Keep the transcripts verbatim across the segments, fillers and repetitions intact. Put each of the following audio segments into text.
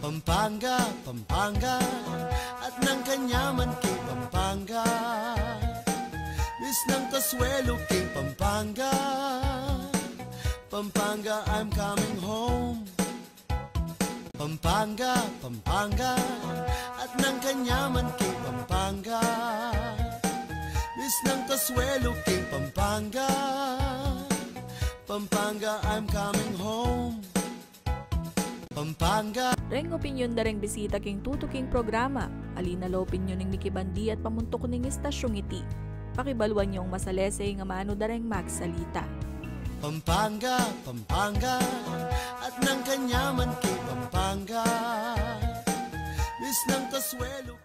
Pampanga, Pampanga, at nang kanyaman king Pampanga. Bis nang kasuelo king Pampanga. Pampanga, I'm coming home. Pampanga, Pampanga, at nang kanyaman king Pampanga. Bis nang kasuelo king Pampanga. Pampanga, I'm coming home. Pampanga. Reng opinyon da reng bisita king tutuking programa. Ali na la opinyon ning mikibandi at pamuntuk ning istasyung iti. Pakibaluan yung masalese ing amanu da reng magsalita. Pampanga, Pampanga, at nang kanyaman king Pampanga. Bis nang kasuelo.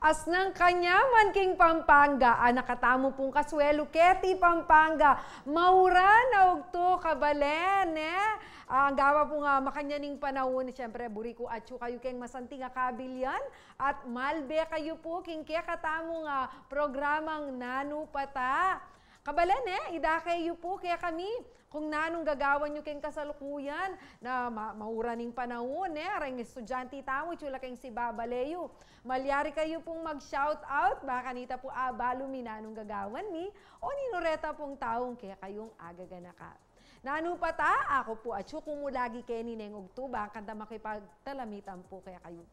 As nang kanyaman king Pampanga, a nakatamu pung kasuelo keti Pampanga. Mauran a ugtu, kabalen, ne? Ah, anggawa pung, ah, makanyan ing panaun, siyempre, buri ku atyu kayu keng masanting a kabilyan at malbe kayu pu king kekatamung, ah, programang Nanu Pata. Kabalen, ne, idake yu pu kekami kung nanung gagawan yu keng kasalukuyan na ma-, mauran ing panaun, ne, reng estudyante tamu, atyu la keng siba bale yu. Malyari kayu pung mag-shout out, ba kanita pu abalu mi nanung gagawan mi, o ninu reta pung taung kekayung agaganaka. Nanu Pata, aku pu atyu ku mu lagi keni neng ugtu, ba kanta makipagtalamitan pu kekayu.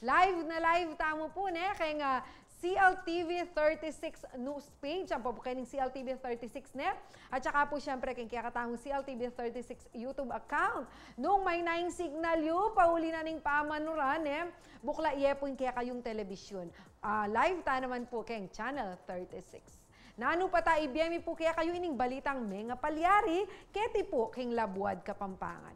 Live na live tamu pu, ne, keng, ah, C L T V thirty-six news page, ampo pu keng C L T V thirty-six, ne? At saka pu, siyempre, keng kekatamung C L T V thirty-six YouTube account. Nung mayna ing signal yu, pauli na ning pamanuran, ne? Bukla ye pu ing kekayung telebisyun. Ah, live ta naman pu keng Channel thirty-six. Nanu Pata, ibie mi pu kekayu ining balitang mengapalyari keti pu king labuad Kapampangan.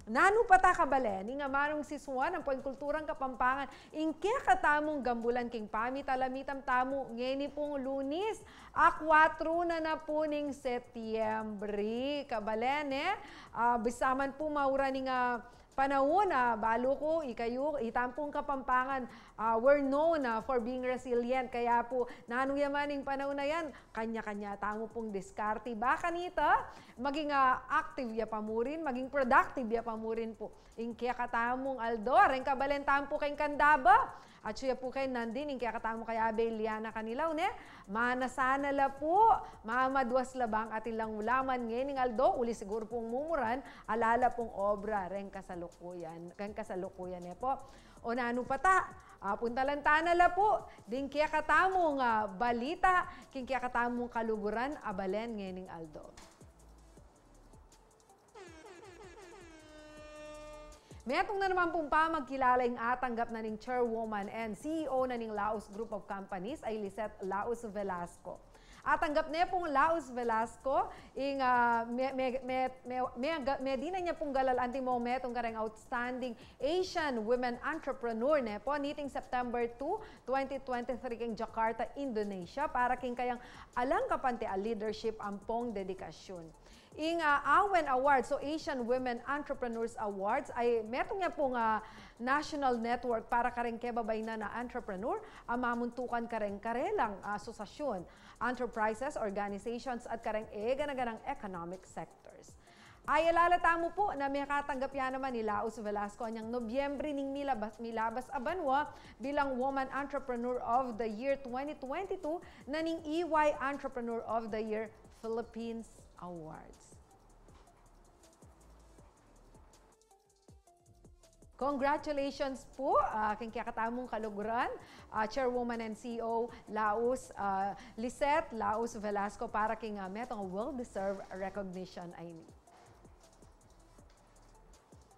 Nanu Pata, kabalen, ing amanung sisuan ampo ing kulturang Kapampangan, ing kekatamung gambulan king pamitalamitan tamu ngeni pung Lunis, a kuatru na na pu ning Setyembre, kabalen, ne? Ah, bisa man pu mauran ing, ah, panaun, ah, balu ku, ikayu, itampung Kapampangan, ah, we're known, ah, for being resilient. Kaya pu, nanu ya man ing panaun a yan, kanya-kanya tamu pung diskarte. Ba kanita, maging, ah, active ya pa murin, maging productive ya pa murin pu. Ing kekatamung aldo, reng kabalen tamu pu keng Candaba. Atyu ya pu keng Nandin, ing kekatamung kayabe i Liana Canilaw, ne? Mana sana la pu, mamaduas la bang atin lang ulaman ngening aldo, uli siguru pung mumuran, ala la pung obra, reng kasalukuyan, reng kasalukuyan, ne pu? O Nanu Pata, ah, puntalan ta na la pu ding kekatamung, ah, balita king kekatamung kaluguran a balen ngening aldo. Metung na naman pung pamagkilala ing atanggap na ning chairwoman and C E O na ning Laus Group of Companies, a i Lisette Laus Velasco. Atanggap ne pung Laus Velasco ing, ah, me-, me-, me-, me-, me-, ga-, medinan ya pung galal antimo metung kareng Outstanding Asian Women Entrepreneur, ne pu, niting September two, twenty twenty-three, king Jakarta, Indonesia, para king kayang alang kapanti a leadership ampong dedikasyun. Ing, ah, AWEN Awards o Asian Women Entrepreneurs Awards a metung ya pung, ah, national network para kareng kebabainan a entrepreneur a mamuntukan kareng karelang, ah, asosasyun, enterprises, organizations, at kareng e gana-ganang economic sectors. Ayalala tamu pu na mekatanggap ya naman i Laus Velasco anyang Nobyembre ning milabas, milabas a banua bilang Woman Entrepreneur of the Year twenty twenty-two na ning E Y Entrepreneur of the Year Philippines Awards. Congratulations pu, ah, king kekatamung kaluguran, ah, Chairwoman and C E O Laus, ah, Lisette Laus Velasco, para king, ah, metung a well-deserved recognition a ini.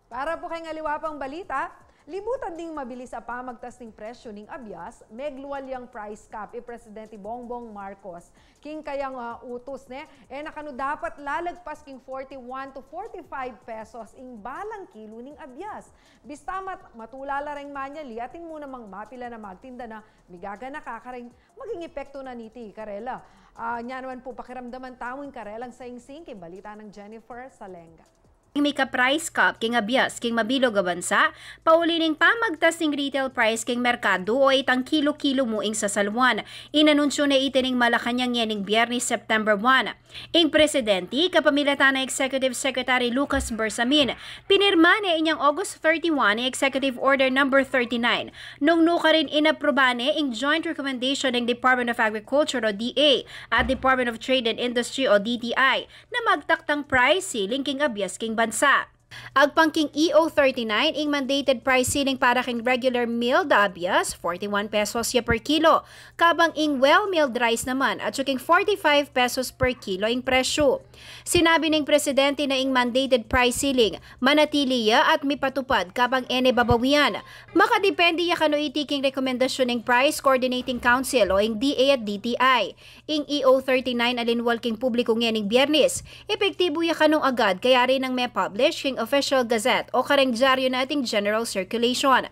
Para pu keng aliwa pang balita, libutan ding mabilis a pamagtas ning presyu ning abias, meglual yang price cap i Presidente Bongbong Marcos. King kayang, ah, utus, ne, e na kanu dapat lalagpas king forty-one to forty-five pesos ing balang kilu ning abias. Bista mat-, matula la reng manyali, atin mu namang mapilan a magtinda na migaganaka kareng maging epektu na niti karela. Ah, nya naman pu pakiramdaman tamu ing karelang saingsing king balita nang Jennifer Salenga. mika-price cap king abias king mabilug a bansa, pauli ning pamagtas ning retail price king merkadu o itang kilu-kilu mu ing sasalwan. Inanunsyu na iti ning Malacañang ngening Biernis, September one. Ing Presidenti, kapamilatan nang Executive Secretary Lucas Bersamin, pinirma ne inyang August thirty-one ing Executive Order Number thirty-nine, nung nukarin inapruba ne ing joint recommendation ning Department of Agriculture o D A at Department of Trade and Industry o D T I na magtaktang price ceiling king abias king bansa. Agpang king E O thirty-nine, ing mandated price ceiling para king regular milled a abias, forty-one pesos ya per kilo, kabang ing well milled rice naman atyu king forty-five pesos per kilo ing presyu. Sinabi ning Presidenti na ing mandated price ceiling manatili ya at mipatupad kabang e ne babawian. Makadepende ya kanu iti king rekomendasyun ning Price Coordinating Council o ing D A at D T I. Ing E O thirty-nine a linwal king publiku ngening Biernis, epektibu ya kanung agad kayari nang me-publish king Official Gazette o kareng dyaryu na ating general circulation.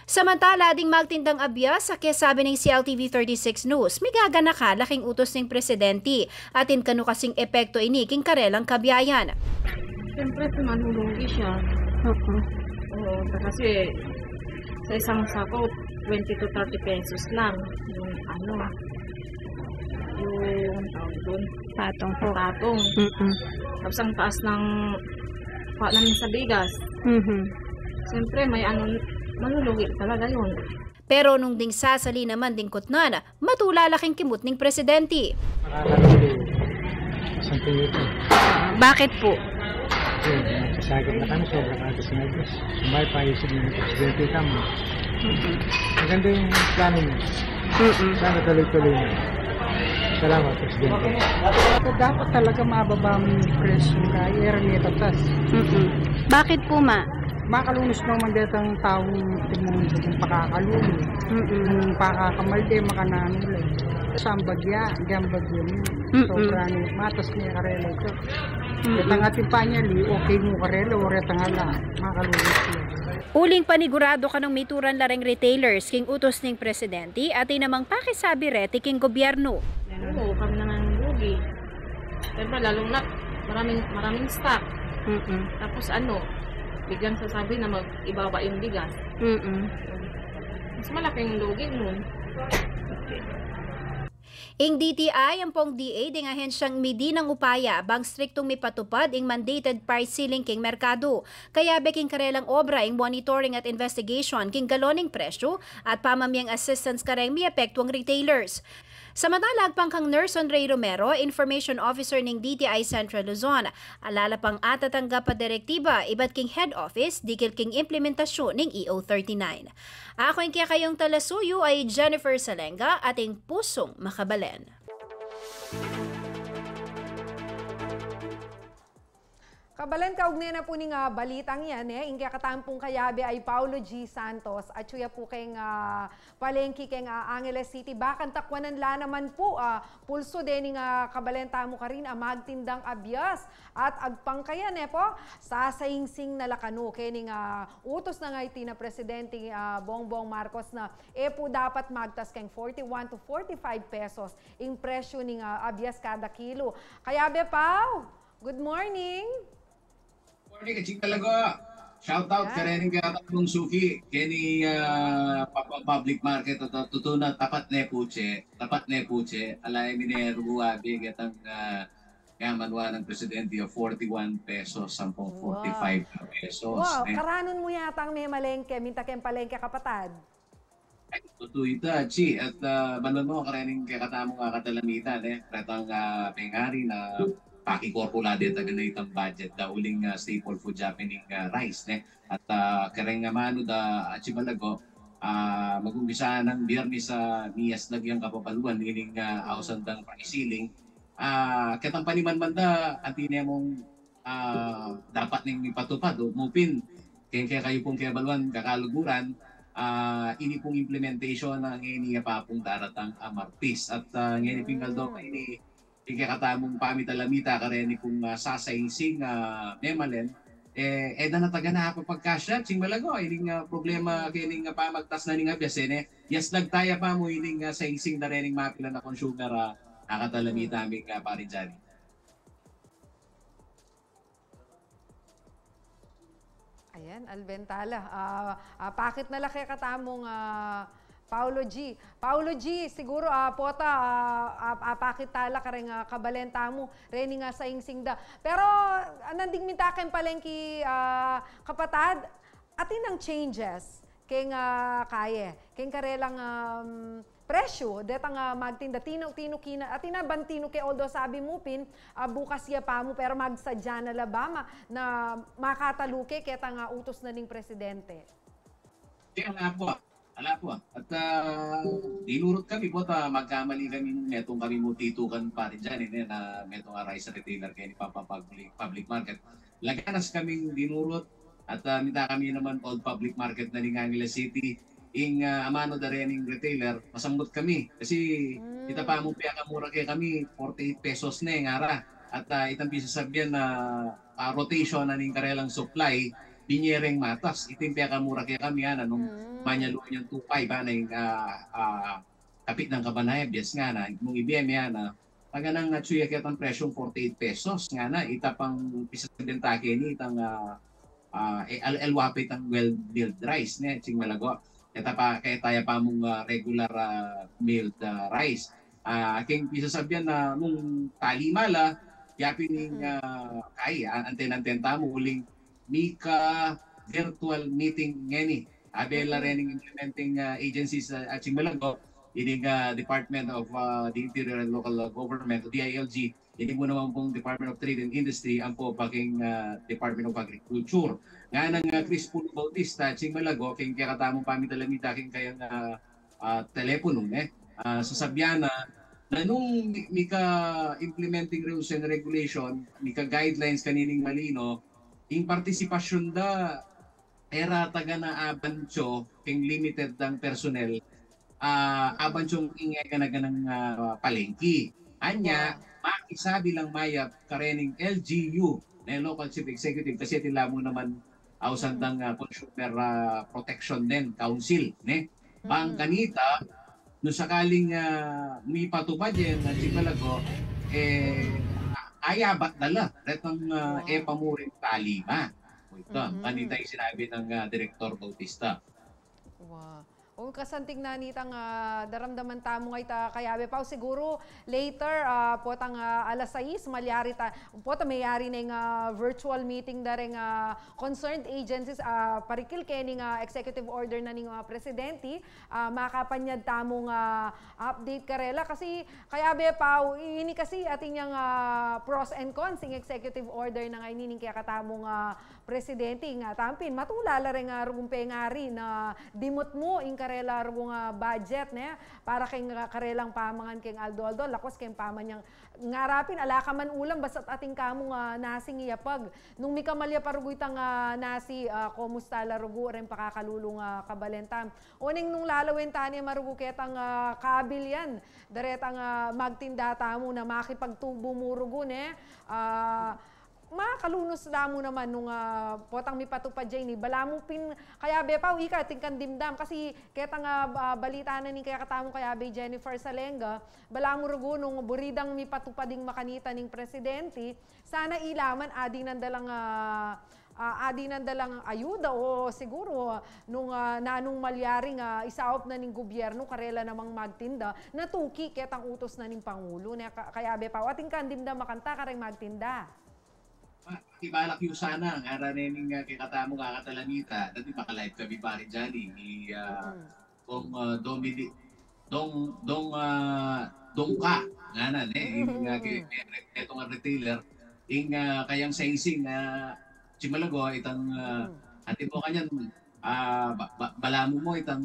Samantala, ding magtindang abias, a kesabi ning C L T V thirty-six News, migaganaka la king utus ning Presidenti, atin kanu kasing epektu ini king karelang kabiayan. Siyempre, manulugi siya. Oo. Oo, kasi sa isang sako, twenty to thirty pesos lang. Yung ano, yung tawag dun, patong po. Patong. Mm-mm. Tapos ang taas ng pa namin sa bigas. Mhm. Siyempre, may ano, malulugi talaga yun. Pero nung ding sasali naman ding kutnan, matula la king kimut ning Presidenti. Makakalugi. Sampung libo. Bakit po? Yun, sakit na kami, sobra kami sa negros. May paisip ng presidente kami. Mm-mm. Maganda yung plano niya. Mm-mm. Sana tuloy-tuloy na. Salamat, Presidente. So, dapat talaga mababa mo yung presyo kaya era nito tas. Mm-mm. Bakit po, ma? Makalunos naman detang taong timungo sa pakakalunod. Mm-mm. Yung pakakamalde, makananulay. Sa bagya, diyan bagya niya. Mm-mm. Sobra niya, matas niya karela ito. Mm-mm. Detang ating panyali, okay mo karela, o retang ala, makalunos niya. Uling panigurado kanung mituran la reng retailers king utus ning Presidenti, atin namang pakisabi reti king gobyernu. Oo, kami na nga lugi. Siyempre, lalong na, maraming, maraming stock. Mm-mm. Tapos ano, biglang sasabi na mag-ibaba yung bigas. Mm-mm. Mas malaking lugi nun. Ing D T I ampong D A ding ahensyang midi nang upaya bang striktung mipatupad ing mandated price ceiling king merkadu. Kayabe king karelang obra ing monitoring at investigation king galon ning presyu at pamamyeng assistance kareng miapektuang retailers. Samantala, agpang kang Nerson Rey Romero, Information Officer ning D T I Central Luzon, ala la pang atatanggap a direktiba ibat king head office dikil king implementasyon ning E O thirty-nine. Aku ing kekayung talasuyu ay Jennifer Salenga, ating pusung makabalen. Kabalen, kaugnay na pu ning, ah, balitang yan, e, ing kekatamung kayabe ay Paulo G Santos, atyu ya pu keng, ah, palengke keng, ah, Angeles City. Bakanta kuanan la naman pu, ah, pulsu dening, ah, kabalen tamu karin a magtindang abias at agpang kaya, ne pu, sasaingsing na la kanu kening, ah, utus na ngeni ning Presidente, ah, Bongbong Marcos na e pu dapat magtas keng forty-one to forty-five pesos ing presyu ning, ah, abias kada kilu. Kayabe, Pau, good morning. Morning, Kaching Talago. Shout out kareng kekatamung suki keni, ah, pa-, pa-, public market. At, ah, tutu na, tapat ne pu, che, tapat ne pu, che, ala e mi ne rugu abi ketang, ah, kaya manwa nang Presidente a forty-one pesos ampong forty-five pesos. Wow, ne. Karanun mu yatang memalengke, minta keng palengke, kapatad. Tutu ita, Chi, at, ah, balu mu, kareng kekatamung kakatalamitan, e, retang, ah, pengari na pakikorpula deta gana itang budget da uling, ah, staple food ya pu ning, ah, rice, ne. At, ah, kareng amanu da, Achi Balago, ah, mag-umpisa nang Biernis a miyaslag yang kapabaluan ining, ah, ausan dang price ceiling. Ah, ketang paniman man da, anti ne mung ah, dapat neng mipatupad o mupin keng kekayu pung kebaluan kakaluguran, ah, ini pung implementation na ngeni a papung daratang a Martis. At, ah, ngeni pung aldo ini, ing kekatamung pamitalamita kareni pung, ah, sasaingsing, ah, memalen, e, e da na taga na papagkasya, Ching Balago, ining, ah, problema kening, ah, pamagtas na ning abias, e, ne. Yes, nagtaya pa mu ining, ah, saingsing da rening mapilan a consumer, ah, a katalamita ming, ah, pari Johnny. Yan, albentala. Ah, ah, pakit na la kekatamung, ah, Paolo G. Paolo G, siguru, ah, pota, ah, ah, ah, pakit tala kareng, ah, kabalenta mu, reni nga saingsing da. Pero, ah, nanding minta keng palengki, ah, kapatad, atin nang changes keng, ah, kaye, keng karelang, um, presyu, detang, ah, magtinda, tinu-, tinuki na, atin na ban tinuke, although sabi mu pin, ah, bukas ya pamu, pero magsadya na la ba ma-, na makataluke ketang, ah, utus na ning presidente? Di, ala pu. Ala pu. At, ah, dinurut kami pu, at, ah, magkamali kami, metung kami mu titukan pa rin dyan, eh, na metung a rice retailer keni Pampang public, public market. Laganas kaming dinurut, at, ah, minta kami naman pu public market na ning Angeles City. Ing, ah, amanu da rening retailer, masambut kami. Kasi Hmm. ita pa mu piyakamura kekami, forty-eight pesos ne, ngara. At, ah, itang pisasabian na, ah, rotation na ning karelang supply, binie reng matas. Ita ing piyakamura kekami, ana, nung Hmm. manyalu yang two five, ana, ing, ah, ah, kapit nang kabanaya, bias ngana, nung ibie mi, ana, taganang atsu ya ketang presyung forty-eight pesos, ngana, ita pang pisasabian ta keni, itang, ah, ah, e, al-, aliwa pa itang well milled rice, ne, atsing malago. Keta pa, keta ya pa mung, ah, regular, ah, milled, ah, rice. Ah, aking pisasabian na mung talima la, yapin ning, Mm. ah, kai, ah, anten-anten tamu, uling mika virtual meeting ngeni. Abe la Mm. rening implementing, ah, agencies, ah, atsing malago, ining, ah, Department of, ah, the Interior and Local Government, D I L G, ini mu naman pung Department of Trade and Industry, ampo pa king, ah, Department of Agriculture. Nganang, ah, Chris Pulo Bautista, atsing malago, king kekatamung pamitalamita king kayang, ah, ah, teleponu, ne? Ah, sasabian na, na nung mi-, mika implementing rules and regulation, mika guidelines kanining Malino, ing partisipasyun da, e ra taga na abancho, king limited dang personnel, ah, abancho ing e gana-ganang, ah, palengki. Anya, Wow. makisabi lang mayap karening L G U, ne, Local Chief Executive, kasi atin la mu naman ausan Mm. dang, ah, Consumer, ah, Protection den, Council, ne? Bang Mm. kanita, nung sakaling, ah, mipatupad yan, atsing malago, e, a-, ayabat da la retang, ah, Wow. e pamuring talima. Ita, Mhm. kanita ing sinabi nang, ah, Direktor Bautista. Wow. O, kasanting na nitang, ah, daramdaman tamu ngeni, kayabe pa, o siguru later, ah, potang, ah, alas sais, malyari ta, pota mayari neng, ah, virtual meeting da reng, ah, concerned agencies, ah, parikil kening, ah, executive order na ning, ah, presidente, ah, makapanyad tamung, ah, update karela. Kasi, kayabe pa, o, ini kasi atin yang, ah, pros and cons ing executive order na ngeni ning kekatamung, ah, presidente, nga tampin, matula la reng, ah, rugung pengari na dimutmu ing karela rugung, ah, budget, ne? Para keng, ah, karelang pamangan keng aldo-aldo, lakwas keng pamanyang ngara pin, ala ka man ulam, basta't atin kamung, ah, nasing iyapag. Nung mikamalya pa rugu itang, ah, nasi, ah, komusta la rugu reng pakakalulung, ah, kabalentam? Oneng nung lalawen ta ne marugu ketang, ah, kabil yan. Daretang, ah, magtinda tamu na makipagtubu mu rugu, ne? Ah, makalunus la mu naman nung, ah, potang mipatupad ya ini. Balamu pin, kayabe pa, o ika, atin kang dimdam. Kasi ketang, ah, ba-, balita na ning kekatamung kayabe Jennifer Salenga, balamu rugu nung buri dang mipatupad ing makanita ning presidente, sana ila man, adinan da lang, ah, ah, adinan da lang ayuda o siguru nung, ah, nanung malyaring, ah, isaup na ning gubyernu, karela namang magtinda, na tuki ketang utus na ning Pangulo, ne? Ka-, kayabe pa, o atin kang dimdam makanta kareng magtinda. Ma-, ibalak yu sana, ngara ne ning, ah, kekatamung kakatalamita, dati maka-live kami pari dyan, eh, i, ah, Mm. Dong, ah, Domini-, Dong, Dong, ah, Dong Ka, ngana ne, ing, ah, ke-, Mm. ke-, ketong retailer, ing, ah, kayang saingsing, ah, atsing malago, itang, ah, Mm. atin mu kanyan, ah, ba-, ba-, balamu mu itang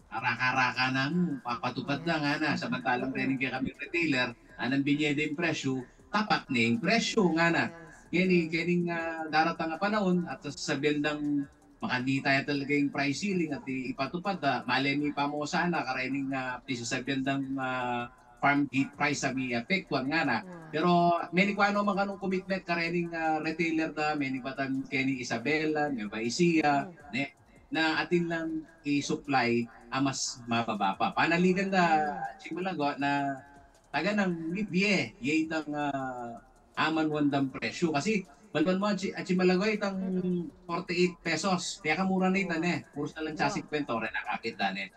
araka-araka na mu, papatupad na, ngana, samantalang Mm. rening kekami retailer, anang binie deng presyu, tapat ne ing presyu, ngana. Yes. Keni, Mm. kening, ah, daratang a panaun, at sasabian dang makanita ya talaga ing price ceiling at i-, ipatupad da, maleni pa mu sana, karening, ah, pisasabian dang, ah, farm gate price a miapektuan, ngana. Wow. Pero meni kua no man kanung commitment karening, ah, retailer da, meni pa tan keni Isabela, Nueva Ecija, Mm. ne, na atin lang i-supply a mas mababa pa. Panaligan da, Mm. atsing malago, na taganang mibie, ye itang, ah, amanuan dang presyu. Kasi Balbal mu, atsi, atsi Malago itang forty-eight pesos. Kaya kamura na ita, ne. Purus na lang siya singkwenta, ore, nakakita, ne.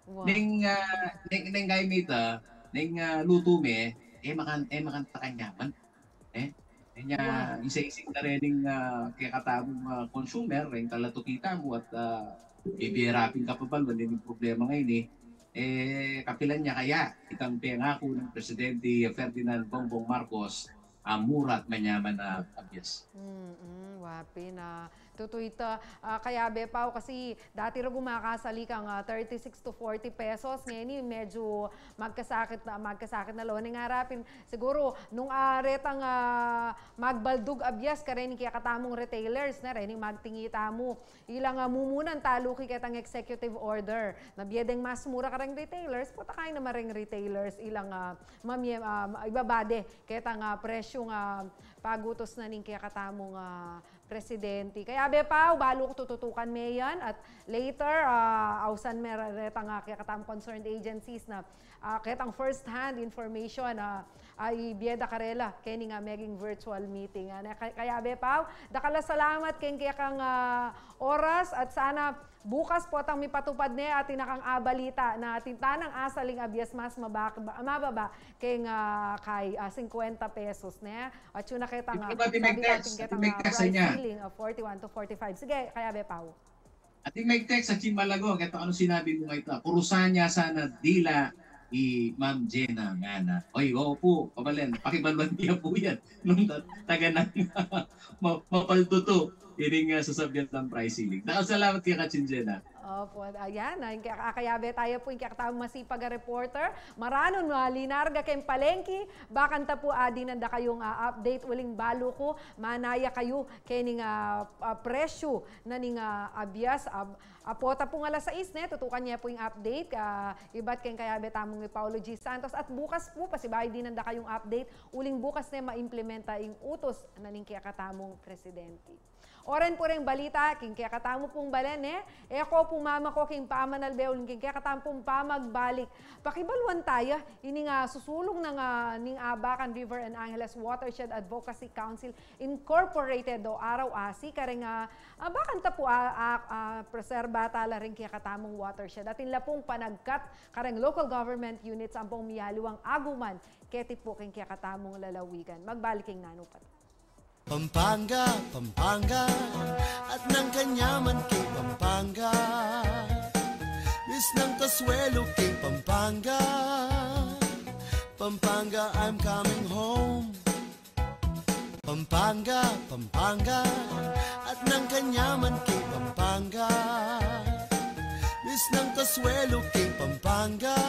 Wow. Neng, ah, neng, neng kaya mita, neng, ah, lutu me, e makan, e makan ta kanyaman. E, kanya, isa-isip na rin ning, ah, kekatamung, ah, consumer, ring talatukita mu at, ah, bibirapin ka pa ba, wala ning problema ngeni, e. E, kapilan nya kaya itang pengaku nang Presidente Ferdinand Bongbong Marcos, a mura at manyaman a abias. Mm, mm, wapi na. Tutu ita, ah, kayabe Pau, kasi dati ragu makasali kang, ah, thirty-six to forty pesos. Ngeni medyo magkasakit na, magkasakit na lo ning arapin. Siguru, nung, ah, retang, ah, magbaldug abias kareng kekatamung retailers, ne, reng magtingi tamu. Ilang, ah, mumunan taluki ketang executive order na bie deng mas mura kareng retailers, pota kaya na mareng retailers, ilang, ah, mamie-, ah, ibaba de ketang, ah, presyung, ah, pagutus na ning kekatamung, ah, Presidente. Kayabe Pau, balu ku tututukan me yan at later, ah, ausan me retang, ah, kekatamung concerned agencies na, ah, ketang first hand information, ah, a ibie da karela keni nga meging virtual meeting. Ana, ka-, kayabe Pau, dakal a salamat keng kekang, ah, oras at sana bukas potang mipatupad ne atin a kang abalita na atin tanang asaling abias mas mabak-, ba-, mababa keng, ah, kay, ah, singkwenta pesos ne. At yun na ketang, ah, sabi natin ketang, ah, price ceiling of forty-one to forty-five. Sige, kayabe Pau. Atin mag-text, atsi Malago, keta kanu sinabi mu ngeni, kurusan ya sana dila i Ma'am Jena ngana. Oy, opu, pabalen, pakibaluan ya pu yan. Nung ta-, taga nang ma-, mapaldutu iring, ah, sasabian tang price ceiling. Dakal a salamat keka Chin Jena. Opu, ayan, ah, ing kaya, ah, kayabe taya pu ing kekatamung masipag a reporter. Maranun, ah, linarga keng palengki, bakanta pu, ah, dinan da kayung, ah, update uling balu ku, manaya kayu kening, ah, ah, presyu na ning, ah, abias, ah, ah, pota pung alas sais ne, tutukan ye pu ing update, ah, ibat keng kayabe tamung i Paulo G Santos, at bukas pu, pasibayu dinan da kayung update, uling bukas ne maimplementa ing utus na ning kekatamung presidente. Oren pu reng balita king kekatamu pung balen ne, e ko pu mamako king pamanalbe uling king kekatamu pung pamagbalik. Pakibaluan taya ining, ah, susulung na ning Abacan River and Angeles Watershed Advocacy Council Incorporated o R O A C kareng, ah, ah, bakanta pu, ah, ah, ah, preserba tala reng kekatamung watershed. Atin la pung panagkat kareng local government units ampong miyaliwang aguman keti pu keng kekatamung lalawigan. Magbalik ing nanu pa. Pampanga, Pampanga, at nang kanyaman king Pampanga. Miss ng Kasuelo king Pampanga. Pampanga, I'm coming home. Pampanga, Pampanga, at nang kanyaman king Pampanga. Miss ng Kasuelo king Pampanga.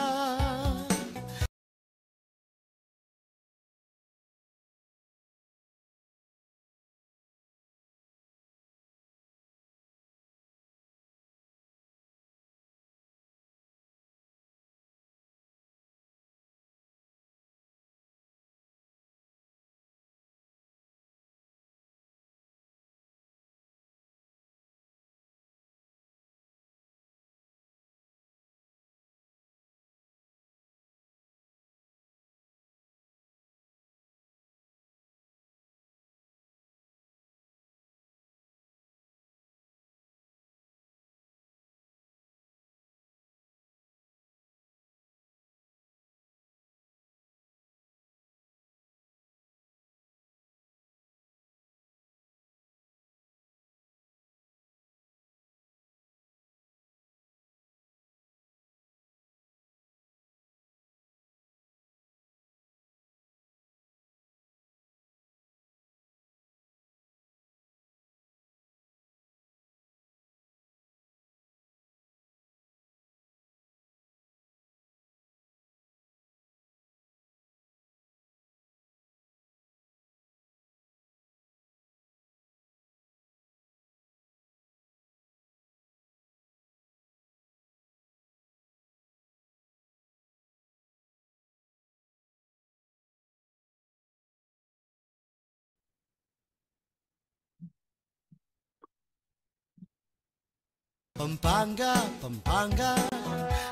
Pampanga, Pampanga,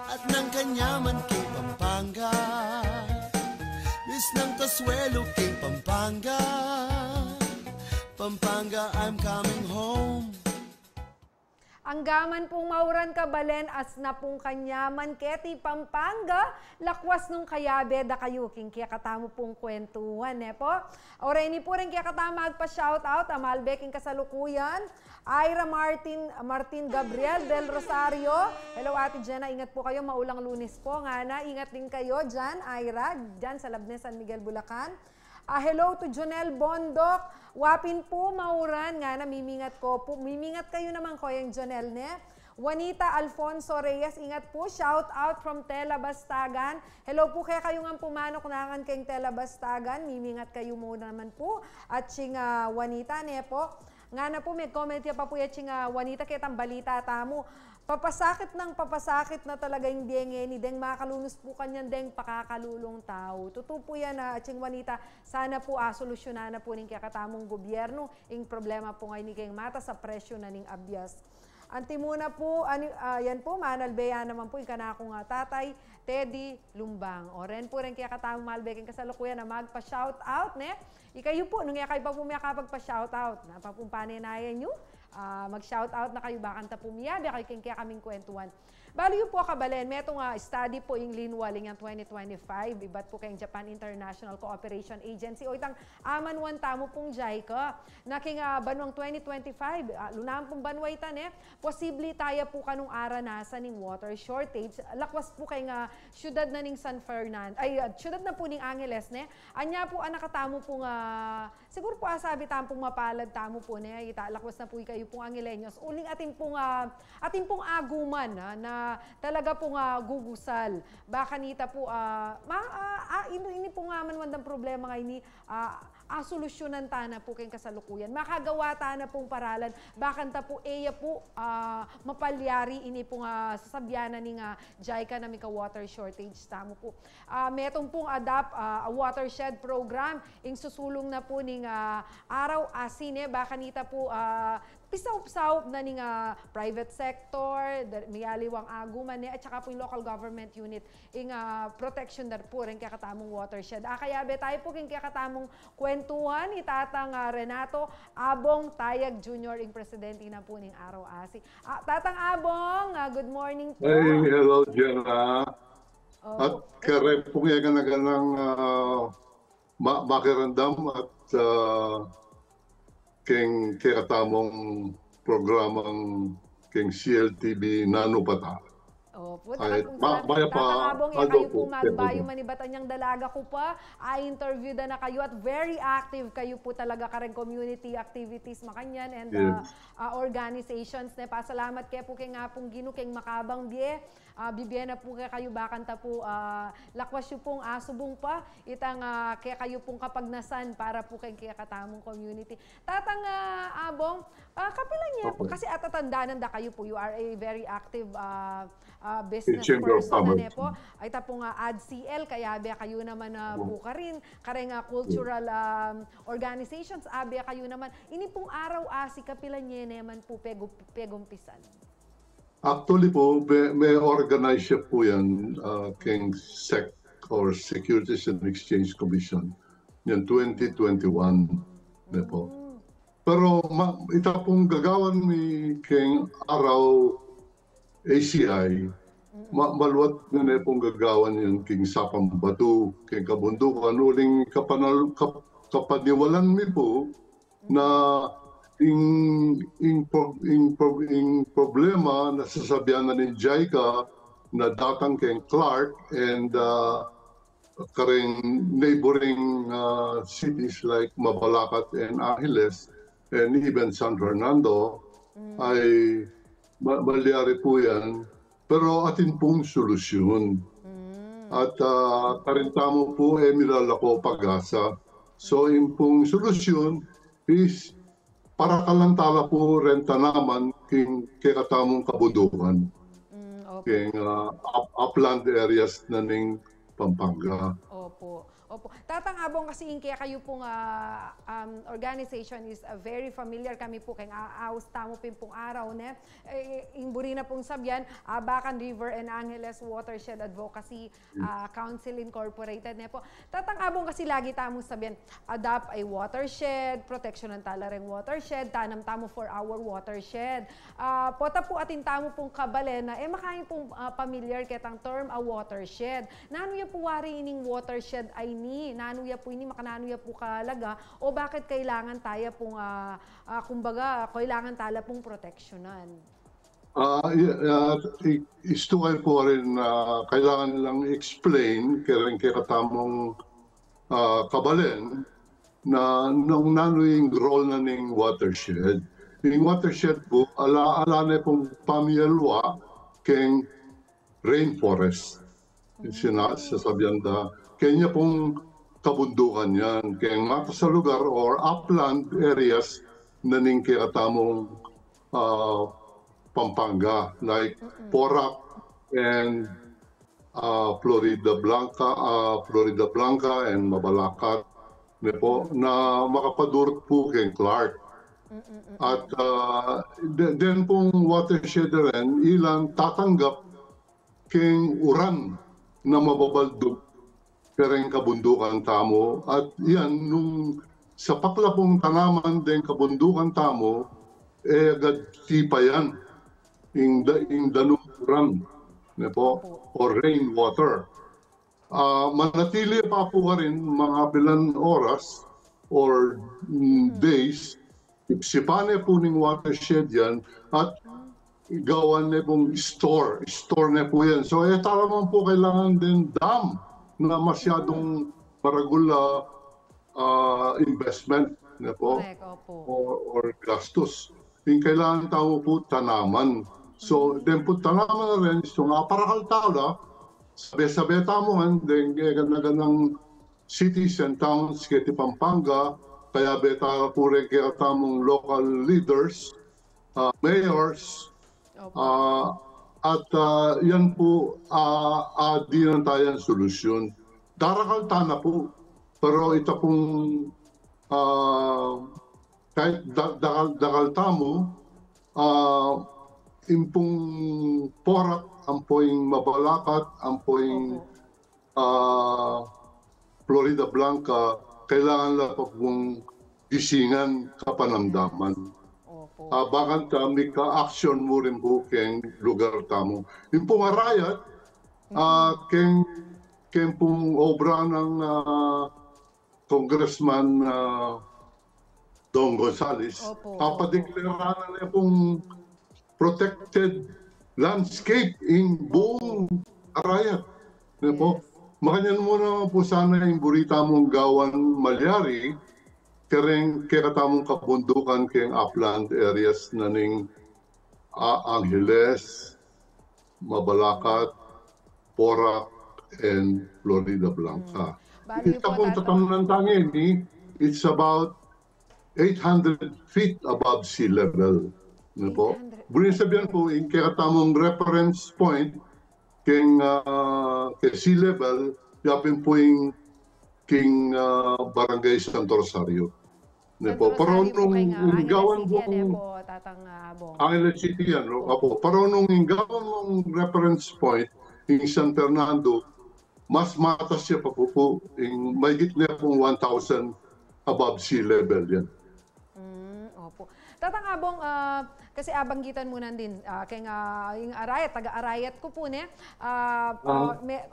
at nang kanyaman king Pampanga. Miss ng Kasuelo king Pampanga. Pampanga, I'm coming home. Anggaman pung mauran, kabalen, asna pung kanyaman keti Pampanga, lakwas nung kayabe da kayu king kekatamu pung kwentuhan, ne pu? O reni pu ring kekatamu magpa-shoutout, a malbe king kasalukuyan, Ira Martin, Martin Gabriel del Rosario. Hello, Ate Jenna, ingat pu kayu, maulang Lunes pu, ngana, ingat din kayu dian, Ira, dian sa Labnes, San Miguel, Bulacan. Ah, hello to Jonel Bondoc. Wa pin pu mauran, ngana, mimingat ko pu. Mimingat kayu naman, Koyang Jonel, ne? Juanita Alfonso Reyes, ingat pu. Shout out from Tela Bastagan. Hello pu kekayu ngan pu manuknangan keng Tela Bastagan. Mimingat kayu mu naman pu. At sing, ah, Juanita, ne pu? Ngana pu, me-comment ya pa pu ya sing, ah, Juanita, ketang balita tamu. Papasakit nang papasakit na talaga ing dengue ngeni, deng makalunus pu kanyan deng pakakalulung tau. Tutu pu yan, ah, Atsing Juanita, sana pu, ah, solusyunan na pu ning kekatamung gobyernu ing problema pu ngeni keng matas a presyu na ning abias. Antimuna pu, ani, ah, yan pu, manalbe ya naman pu ing kanakung, ah, tatay, Teddy Lumbang. O ren pu ring kekatamung malbe king kasalukuyan a magpa-shout out, ne? Ikayu pu, nung e kayu pa pu miyakapagpa-shout out, na pa pung panenayan yu, ah, mag-shout out na kayu, bakanta pu miyabe kayu king kekaming kwentuhan. Balu yu pu, kabalen, metung, ah, study pu ing linwal ing yang twenty twenty-five, ibat pu keng Japan International Cooperation Agency, o itang amanwan tamu pung JICA, na king, ah, banuang twenty twenty-five, ah, lunang pung banua ita, ne, posible taya pu kanung aranasan ing water shortage, lakwas pu keng, ah, syudad na ning San Fernan-, ay, ah, syudad na pu ning Angeles, ne? Anya pu, anak tamu pung, ah, siguru pu, ah, sabi tamu pung mapalad tamu pu, ne? Ita, lakwas na pu ikayu pung Angeleños. Uling atin pung, ah, atin pung aguman, ah, na talaga pung, ah, gugusal. Baka nita pu, ah, ma-, ah, ah, ini, ini pung, ah, manwandang problema ngeni, ah, ah, solusyunan ta na pu keng kasalukuyan. Makagawa ta na pung paralan, bakanta pu e ya pu, ah, mapalyari ini pung, ah, sasabian na ning, ah, JICA na mika-water shortage tamu pu. Ah, metung pung ADAP, ah, a watershed program, ing susulung na pu ning, ah, Araw Asi, ne, baka nita pu, ah, pisaup-saup na ning, ah, private sector, da-, miyaliwang aguman, ne, at saka pu ing local government unit, ing, ah, protection da pu ring kekatamung watershed. Ah, kayabe tayu pu king kekatamung kwentuhan, i Tatang, ah, Renato Abong Tayag Junior, ing presidente na pu ning Araw Asi. Ah, Tatang Abong, ah, good morning pu. Ay, hello, Jenna. Opo. At kare pu kekanakanang, ah, ma-, makiramdam at, ah, keng kekatamung programang keng CLTV, Nanu Pa Ta. Opo, ay, dakal pung ma-, salamat. Mayap a Tatang Abong, e kayu pu magbayu manibat anyang dalaga ku pa, a-interview da na kayu at very active kayu pu talaga kareng community activities makanyan and, yes, ah, ah, organizations, ne. Pasalamat ke pu keng Apung Ginu keng makabang bie. Ah, bibie na pu kekayu, bakanta pu, ah, lakwas yu pung asubung pa itang, ah, kekayu pung kapagnasan para pu keng kekatamung community. Tatang, ah, Abong, ah, kapilan ye pu, opo, kasi atatandanan da kayu pu, you are a very active, ah, ah, business person, ne pu? Chamber of Commerce. Ay, ita pung, ah, ADCL, kayabe kayu naman, ah, opo, bukarin, kareng, ah, cultural, um, organizations, abe kayu naman. Ini pung Araw Asi, kapilan ye ne man pu pegu-, pegumpisan? Actually pu, me-, me-organize ya pu yan, ah, keng SEC or Securities and Exchange Commission, yan twenty twenty-one, ne pu. Mm. Pero ma-, ita pung gagawan mi keng Araw A C I, mm, ma-, maluat na ne pung gagawan yan keng Sapang Batu, keng kabundukan, uling kapanal-, kap-, kapaniwalan mi pu, na ing, ing pro-, ing pro-, ing problema na sasabian na ning JICA na datang keng Clark and, ah, kareng neighboring, ah, cities like Mabalacat and Angeles and even San Fernando, mm, ay ma-, malyari pu yan. Pero atin pung solusyun. Mm. At, ah, karin tamu pu, e, milalako pag-asa. So, ing pung solusyun is parakalan tala pu reng tanaman keng kekatamung kabundukan. Mm, opo. Keng, ah, up-, upland areas na ning Pampanga. Opo. Opo. Tatang Abong, kasi ing kekayu pung, ah, um, organization is, ah, very familiar kami pu keng a-, aus tamu pin pung araw, ne? Eh, ing buri na pung sabian, Abacan River and Angeles Watershed Advocacy, ah, Council Incorporated, ne po? Tatang Abong, kasi lagi tamung sabian, adopt a watershed, proteksyonan tala reng watershed, tanam tamu for our watershed. Ah, pota pu atin tamu pung kabalen a, e, makain pung, ah, pamilyar ketang term a watershed. Nanu ya pu wari ining watershed a ini? Nanu ya pu ini, makananu ya pu kalaga? O bakit kailangan taya pung, ah, ah, kumbaga, kailangan tala pung proteksyonan? Ah, i-, ah, i-, istu kayu pu rin, ah, kailangan lang i-explain keng kekatamung, ah, kabalen na nung nanu ing role na ning watershed. Ing watershed pu, ala, ala ne pung pamiyalwa keng rainforest. Sina-, sasabian da, keng kaya pung kabundukan yan, keng matas a lugar or upland areas na ning kekatamung, ah, Pampanga, like Porac and, ah, Florida Blanca, ah, Florida Blanca and Mabalacat, ne po, na makapadurut pu keng Clark. At, ah, de-, den pung watershed rin, ilan tatanggap keng uran na mababaldug kareng kabundukan tamu. At yan, nung sapak la pung tanaman deng kabundukan tamu, e agad tipayan ing da-, ing danum uran, ne po, o rainwater. Ah, manatili pa pu karin mga pilan oras or, mm, days, sipsipan ne pu ning watershed yan at gawan ne pung store, store ne pu yan. So, e tala man pu kailangan deng dam na masyadung maragul a, ah, investment, ne po? Correct, opo. Or, or gastus. Ing kailangan tamu pu tanaman. So, den pu tanaman na rin, so, nga parakal tala, sabe-sabe tamu ngan, deng kekanaganang cities and towns keti Pampanga, kayabe tala pu rin kekatamung local leaders, ah, mayors, ah, at, ah, yan pu, ah, ah, dinan tayang solusyon. Darakal tana pu, pero ita pung, ah, kahit da-, dakal, dakal tamu, ah, ing pung Porac, ampo ing Mabalacat, ampo ing, ah, Florida Blanca, kailangan la pa pung gisingan kapanamdaman. Opo. Ah, bakanta mika-action mu rin pu keng lugar tamu. Ing pung Arayat, ah, keng, keng pung obra nang, ah, Congressman, ah, Dong Gonzales, opo, opo, papadeklara na ne pung protected landscape ing buung Arayat. Ne po? Yes. Makanyan mu na pu sana ing buri tamung gawan malyari, kareng kekatamung kabundukan keng upland areas na ning, ah, Angeles, Mabalacat, Porac, and Florida Blanca. Hmm. Balu yu ita pu, pung tatamnan ta ngeni, it's about eight hundred feet above sea level. Ne po? Eight hundred. Buri nang sabian pu, ing kekatamung reference point keng, ah, keng sea level, yapin pu ing keng, ah, Barangay Santo Rosario. Ne po, Santo Rosario po, parunung keng, ah, ing gawan Angeles City, ne pung po, Tatang, ah, Bong? Angeles City yan, no? Apo, parunung ing gawan mung reference point, ing San Fernando, mas matas ya pa pu, ing mahigit ne pung one thousand above sea level yan. Mm, opo. Tatang Abong, ah, kasi abanggitan mu na din, ah, keng, ah, ing Arayat, taga-Arayat ku pu, ne? Ah, ah, me-,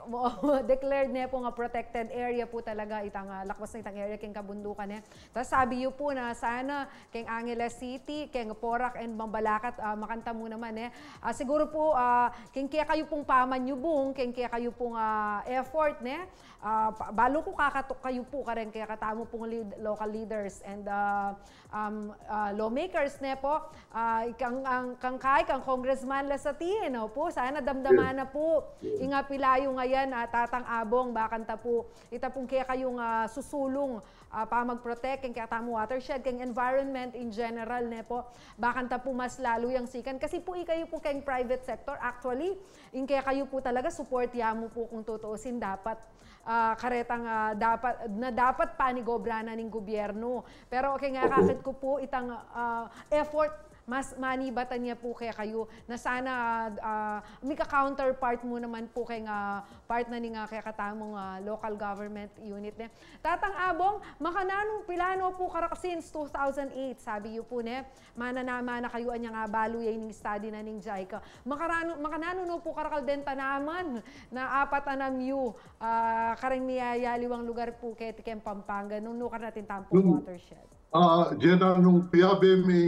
declared ne pu nga protected area pu talaga itang, ah, lakwas na itang area keng kabundukan, ne? Tas sabi yu pu na sana keng Angeles City, keng Porac and Mabalacat, ah, makanta mu naman, ne? Ah, siguru pu, ah, keng kekayu pung pamanyubung, keng kekayu pung, ah, effort, ne? Ah, pa-, balu ku kakatuk kayu pu kareng kekatamu pung lead-, local leaders and, ah, um, ah, lawmakers, ne po? Ah, kang, ang, kang kay, kang Congressman Lasatin, opo, sana damdaman na po. Ing apil yu ngayan, ah, Tatang Abong, bakanta po, ita pung kekayung, ah, susulung, ah, pamag-protect keng kekatamung watershed, keng environment in general, ne po. Bakanta po mas lalu yang sikan. Kasi po, ikayu po keng private sector, actually, ing kekayu po talaga, support ya mu po kung tutuusin, dapat, ah, karetang, ah, dapat, na dapat panigobra na ning gobyerno. Pero okay nga, kakit ku po itang, ah, effort, mas manibatan ya po kekayu na sana, ah, mika-counterpart mu naman po keng, ah, part na ning, ah, kekatamung, ah, local government unit, ne. Tatang Abong, makananu, pilan no po karakal since two thousand eight, sabi yu po, ne, mananaman na kayu, anya nga balu ya ining study na ning JICA. Makaranu-, makananu no po karakal deng tanaman na apat a namyu, ah, kareng miyayaliwang lugar po keti keng Pampanga, nung nukarin atin tampung watershed. Ah, Jenna, nung piyabe mi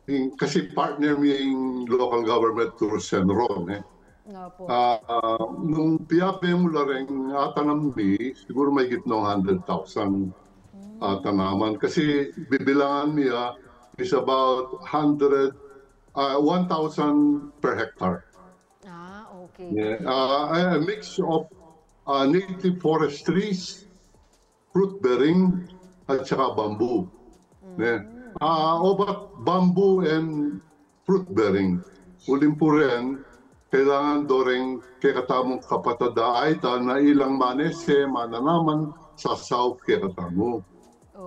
ing, kasi partner mi ing local government through CENRO, ne. Opo. Ah, nung piyabe mu la reng atanam mi, siguru mahigit nung hundred thousand, ah, tanaman. Kasi bibilangan mi, ah, is about hundred, ah, one thousand per hectare. Ah, okay. Yeah. Ah, a mix of, ah, native forest trees, fruit bearing, at saka bamboo. Ne? Ah, obat bamboo and fruit bearing. Uling pu ren, kailangan do reng kekatamung kapatad a aita na ilang manese, mananaman, sasaup kekatamu.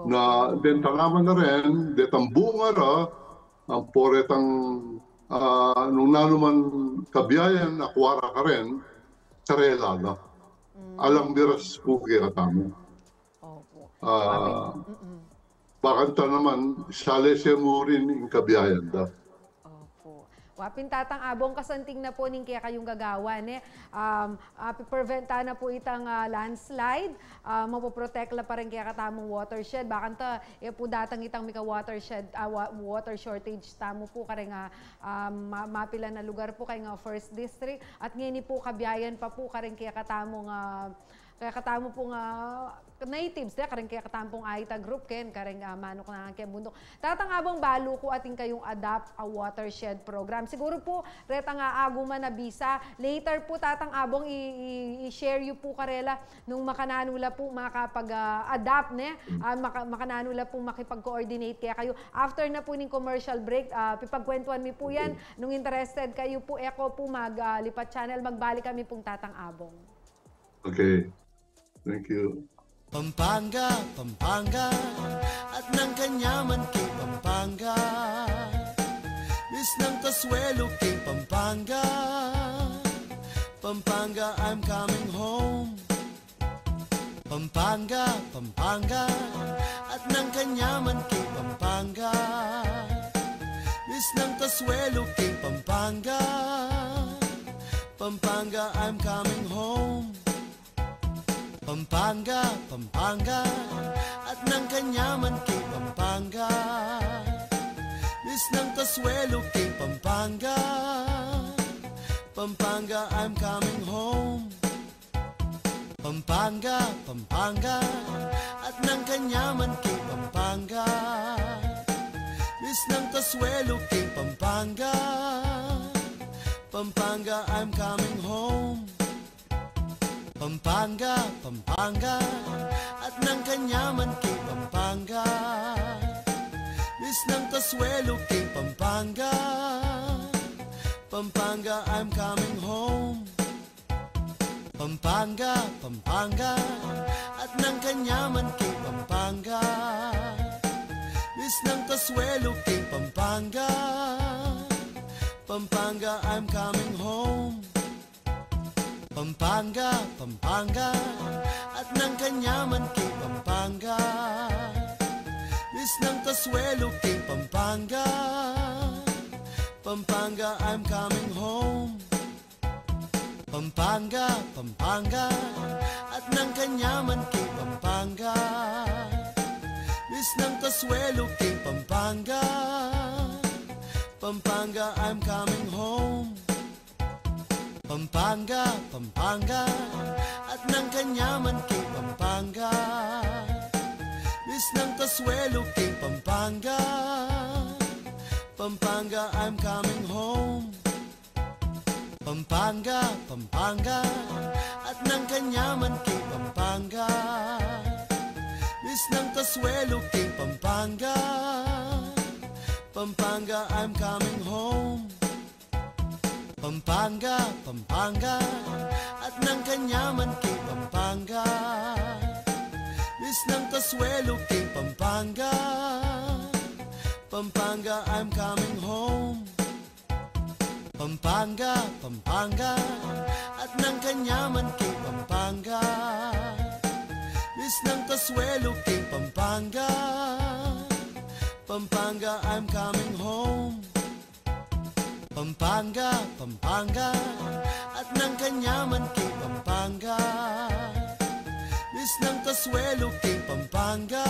Na deng tanaman na ren, detang bunga ra, ampo retang, ah, nung nanu man kabiayan, akua ra karin, karela la. Alang miras pu kekatamu. Opo. Ah, bakanta naman, salese mu rin ing kabiayan da. Opo. Wa pin, Tatang Abong, kasanting na po ning kekayung gagawan, eh. Um, ah, pi-prevent ta na po itang, ah, landslide, ah, mapoprotect la pa rin kekatamung watershed. Bakanta, e pu datang itang mika-watershed, ah, wa-, water shortage tamu pu kareng, ah, ah, ma-, mapilan a lugar pu kareng, ah, First District. At ngeni pu kabiayan pa pu kareng kekatamung, ah, kekatamu pung, ah, natives, de, kareng kekatamu pung Aita group, ken kareng, ah, Manuk Nangan keng Bunduk. Tatang Abong, balu ku atin kayung adopt a watershed program. Siguru pu, retang, ah, aguman a bisa, later pu, Tatang Abong, i-, i-, i-share yu pu karela nung makananu la pu makapag, ah, adopt, ne? Ah, maka-, makananu la pu makipag-coordinate kekayu. After na pu ning commercial break, ah, pipagkwentuan mi pu yan. Nung interested kayu pu, e ko pu mag, ah, lipat channel, magbalik kami pung Tatang Abong. Okay. Thank you. Pampanga, Pampanga, at nang kanyaman king Pampanga. Miss ng kasuelo king Pampanga. Pampanga, I'm coming home. Pampanga, Pampanga, at nang kanyaman king Pampanga. Miss ng kasuelo king Pampanga. Pampanga, I'm coming home. Pampanga, Pampanga, at nang kanyaman king Pampanga. Miss ng kasuelo king Pampanga. Pampanga, I'm coming home. Pampanga, Pampanga, at nang kanyaman king Pampanga. Miss ng kasuelo king Pampanga. Pampanga, I'm coming home. Pampanga, Pampanga, at nang kanyaman king Pampanga. Miss ng kasuelo king Pampanga. Pampanga, I'm coming home. Pampanga, Pampanga, at nang kanyaman king Pampanga. Miss ng kasuelo king Pampanga. Pampanga, I'm coming home. Pampanga, Pampanga, at nang kanyaman king Pampanga. Miss ng kasuelo king Pampanga. Pampanga, I'm coming home. Pampanga, Pampanga, at nang kanyaman king Pampanga. Miss ng kasuelo king Pampanga. Pampanga, I'm coming home. Pampanga, Pampanga, at nang kanyaman king Pampanga. Miss ng kasuelo king Pampanga. Pampanga, I'm coming home. Pampanga, Pampanga, at nang kanyaman king Pampanga. Misnang kasuelu king Pampanga. Pampanga, I'm coming home. Pampanga, Pampanga, at nang kanyaman king Pampanga. Misnang kasuelu king Pampanga. Pampanga, I'm coming home. Pampanga, Pampanga, at nang kanyaman king Pampanga. Misnang kasuelu king Pampanga. Pampanga, I'm coming home. Pampanga, Pampanga, at nang kanyaman king Pampanga. Misnang kasuelu king Pampanga.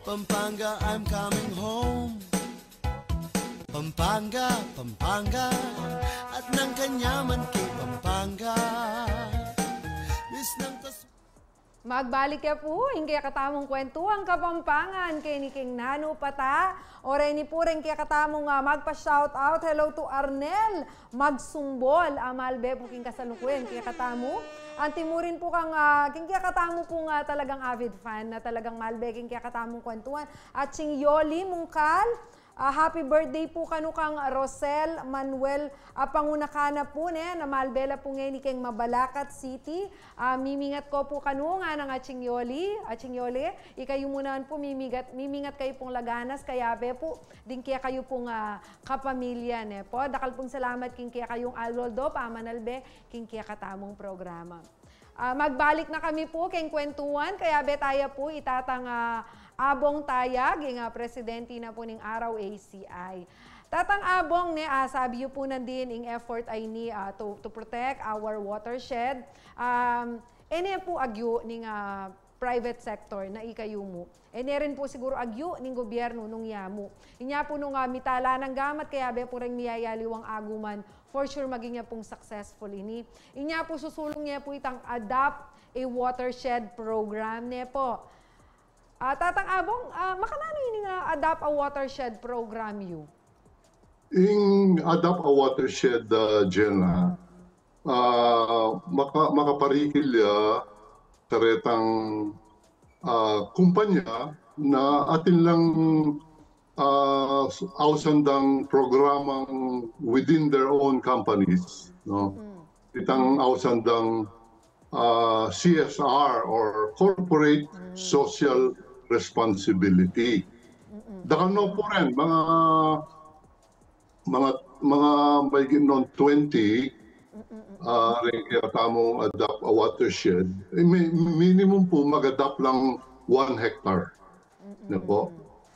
Pampanga, I'm coming home. Pampanga, Pampanga, at nang kanyaman king Pampanga. Misnang kas- Magbalik ya pu ing kekatamung kwentuang Kapampangan keni king Nanu Pata. O reni pu reng kekatamung, ah, magpa-shout out, hello to Arnel Magsumbol, ah, malbe pu king kasalukuyan kekatamu. Anti mu rin pu kang, ah, king kekatamu pung, ah, talagang avid fan na talagang malbe king kekatamung kwentuan. At sing Yoli Mungkal, ah, happy birthday pu kanu kang Rosel Manuel, ah, Pangunakana pu ne, na malbe la pu ngeni keng Mabalacat City. Ah, mimingat ko pu kanu nganang Atsing Yoli, Atsing Yoli, ikayu mu naman pu mimingat, mimingat kayu pung laganas, kayabe pu ding kekayu pung, ah, kapamilya ne pu. Dakal pung salamat king kekayung alwaldo, pamanalbe king kekatamung programa. Ah, magbalik na kami pu keng kwentuan, kayabe taya pu i Tatang, ah, Abong Tayag, ing, ah, presidente na pu ning R O A C I. Tatang Abong ne, ah, sabi yu pu nandin ing effort a ini, ah, to, to protect our watershed. Um, e ne pu agyu ning, ah, private sector na ikayu mu. E ne rin pu siguru agyu ning gobyernu nung yamu. Inya pu nung, ah, mitala nang gamat kayabe pu reng miyayaliwang aguman, for sure maging ya pung successful ini. Inya pu susulung ya pu itang Adopt a Watershed Program ne pu. Ah, Tatang Abong, ah, makananu ini nga Adopt a Watershed Program yu? Ing Adopt a Watershed, ah, Jenna, ah, maka-, makaparikil ya karetang, ah, kumpanya na atin lang, ah, ausan dang programang within their own companies, no? Itang ausan dang, ah, C S R or corporate social responsibility. Dakal no pu rin, mga, mga, mga maigit non twenty, ah, ring kekatamung Adopt a Watershed. Eh, mi-, minimum pu mag-adopt lang one hectare. Ne pu?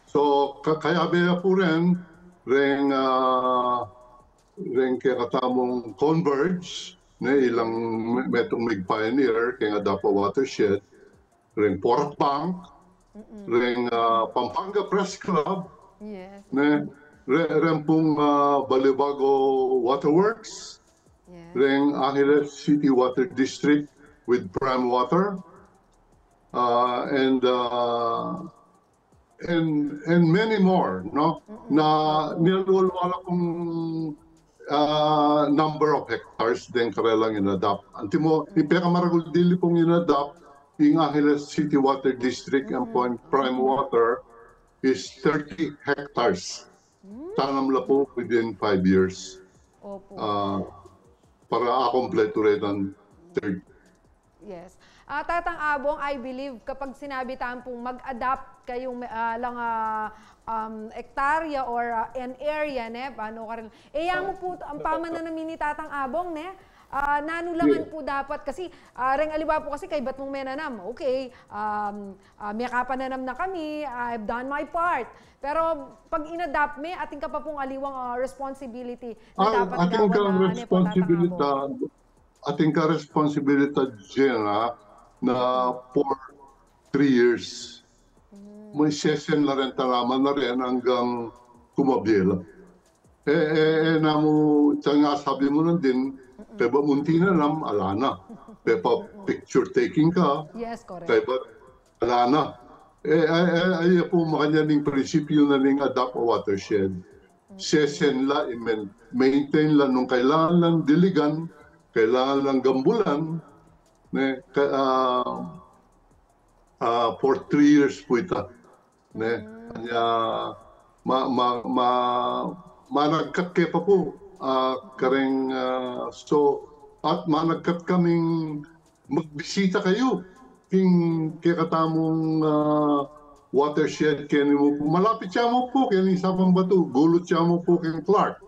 So, ka-, kayabe ya pu rin, ring, ah, ring kekatamung Converge, ne, ilang me-, metung mig-pioneer keng Adopt a Watershed, ring Pork Bank, ring, ah, Pampanga Press Club, ne, re-, ring pung, ah, Balibago Waterworks, ring Angeles City Water District with Prime Water, ah, and, ah, and, and many more, no? Na nialwal-wal la pung, ah, number of hectares deng karelang in-adopt. Antimo, ing pekamaragul dili pung in-adopt, ing Angeles City Water District and pung Prime Water is thirty hectares. Tanam la pu within five years. Opo. Ah, para akumpletu retang thirty. Yes. Ah, Tatang Abong, I believe, kapag sinabi tamu pung mag-adopt kayung, ah, lang, ah, um, hektarya or, ah, an area, ne? Paano ka rin? E, ya mu pu, ang pamananam ini, Tatang Abong, ne? Ah, nanu la ngan pu dapat? Kasi, ah, reng aliwa pu kasi kaybat mung menanam. Okay, um, ah, mekapananam na kami, I've done my part. Pero pag in-adopt me, atin ka pa pung aliwang, ah, responsibility na dapat atin kang gawan, ne pu, Tatang Abong? Atin ka responsibilidad, Jenna, na for three years. May sesen la rin, tanaman na rin hanggang kumabye la. E, e, e, namu, tiyan nga sabi mu nandin, kaybat mung tinanam, ala na. Kaybat picture taking ka, yes, correct, kaybat ala na. Eh, ay, ay, ay, pu, makanyan ing prinsipyu na ning adopt a watershed. Sesen la, i-main-, maintain la nung kailangan lang diligan, kailangan lang gambulan, ne, ka, ah, ah, for three years pu ita. Ne, kanya, ma, ma, ma, managkat ke pa pu, ah, kareng, ah, so, at managkat kaming magbisita kayu king kekatamung, ah, watershed keni mu pu. Malapit ya mu pu keni Sabang Batu, gulut ya mu pu keng Clark.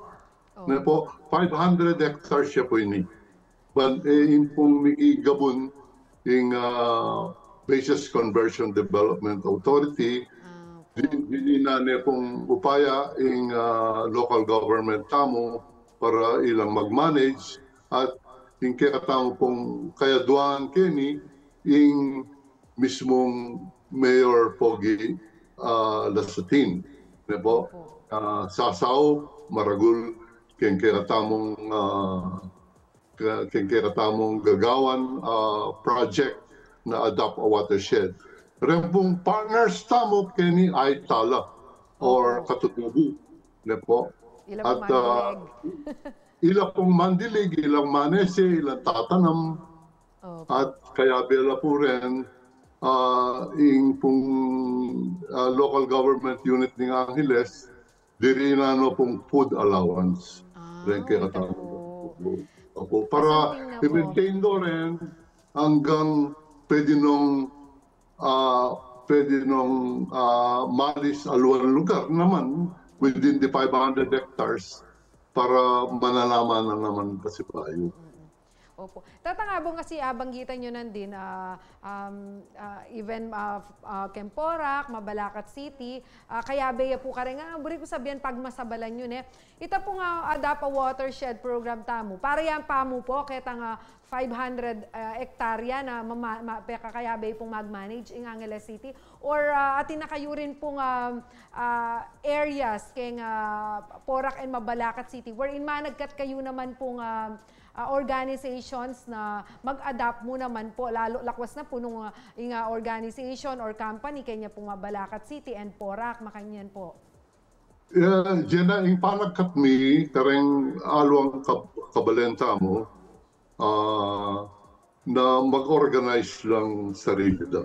Ne pu, five hundred hectares ya pu ini. Ban, eh, ing pung mikigabun ing, ah, Bases Conversion Development Authority, di, di na ne pung upaya ing, ah, local government tamu para ilang mag-manage at ing kekatamu pung kayaduan keni ing mismung Mayor Pogi, ah, Lasatin. Ne pu? Ah, sasaup maragul keng kekatamung, ah, ke-, keng kekatamung gagawan, ah, project na adopt a watershed. Reng pung partners tamu keni ay tala or katutubu. Ne pu? Ila pung, ah, mandilig. Ila pung mandilig, ilang manese, ilang tatanam. At kayabe la pu ren, ah, ing pung, ah, local government unit ning Angeles, dirinan no pung food allowance. Ah, ren kekatamu. Opo. Para i-maintain do ren anggang pwede nong, ah, pwede nong, ah, malis aliwang lugar naman within the five hundred hectares para mananaman na naman pasibayu. Opo. Tatang Abong, kasi, ah, banggitan yu nandin, ah, um, ah, even, ah, f-, ah, keng Porac, Mabalacat City, ah, kayabe ya pu kareng, ah, buri ku sabian pagmasabalan yu, ne. Ita pung, ah, adopt a watershed program tamu. Para yan pa mu pu, ketang, ah, five hundred, ah, hektarya na mama-, ma-, pekakayabe pung mag-manage ing Angeles City. Or, ah, atin na kayu rin pung, ah, ah, areas keng, ah, Porac and Mabalacat City, wherein managkat kayu naman pung, ah, ah, organizations na mag-adopt mu naman pu, lalo lakwas na pu nung, ah, ing, ah, organization or company keni pung Mabalacat City and Porac, makanyan pu. Ya, dyan na ing panagkat mi kareng aliwang kab-, kabalen tamu, ah, na mag-organize lang sarili da.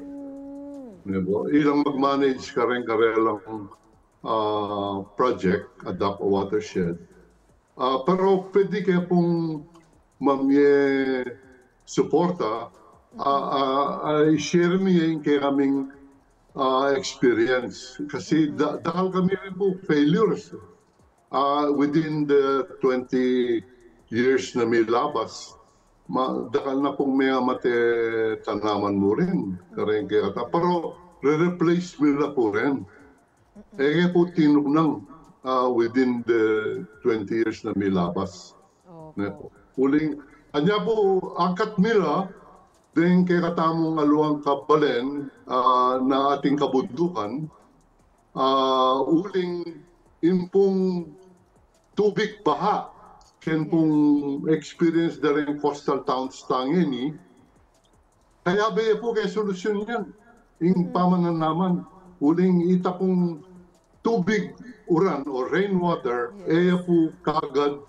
Di ba? Ilang mag-manage kareng karelang, ah, project, adopt a watershed. Ah, pero pwede ke pung mamie suporta, ah, ah, ah, i-share mi ing kekaming, ah, experience. Kasi da-, dakal kami rin pu failures. Ah, within the twenty years na milabas, ma-, dakal na pung mengamate tanaman mu rin, kareng kekata. Pero re-replace mi la pu rin. E ke pu tinuknang, ah, within the twenty years na milabas. Ne pu. Uling, anya pu, angkat mi la, deng kekatamung aliwang kabalen, ah, na ating kabundukan, ah, uling ing pung tubig baha, ken pung experience da ring coastal towns tang ini, kayabe ya pu keng solusyun yan. Ing pamananaman, uling ita pung tubig uran o rainwater, e ya pu kagad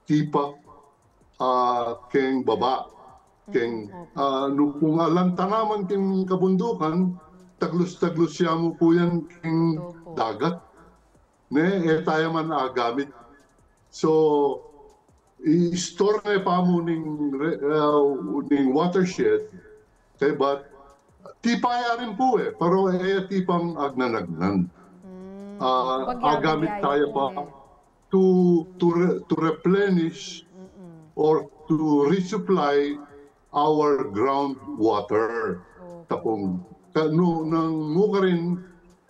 tipa, ah, keng baba. Keng, ah, nu pung alang tanaman keng kabundukan, taglus-taglus ya mu pu yan keng dagat. Ne, e taya man agamit. So, i-store ne pa mu ning re-, ah, ning watershed, kaybat tipa ya rin pu e, pero e ya tipang agnanagnan. Ah, agamit taya pa to, to re-, to replenish or to resupply our groundwater. Tapung, ka-, nu, nung mu karin,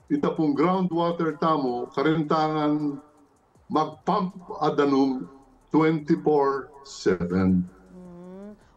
ita pung groundwater tamu, karin ta ngan mag-pump a danum twenty-four seven.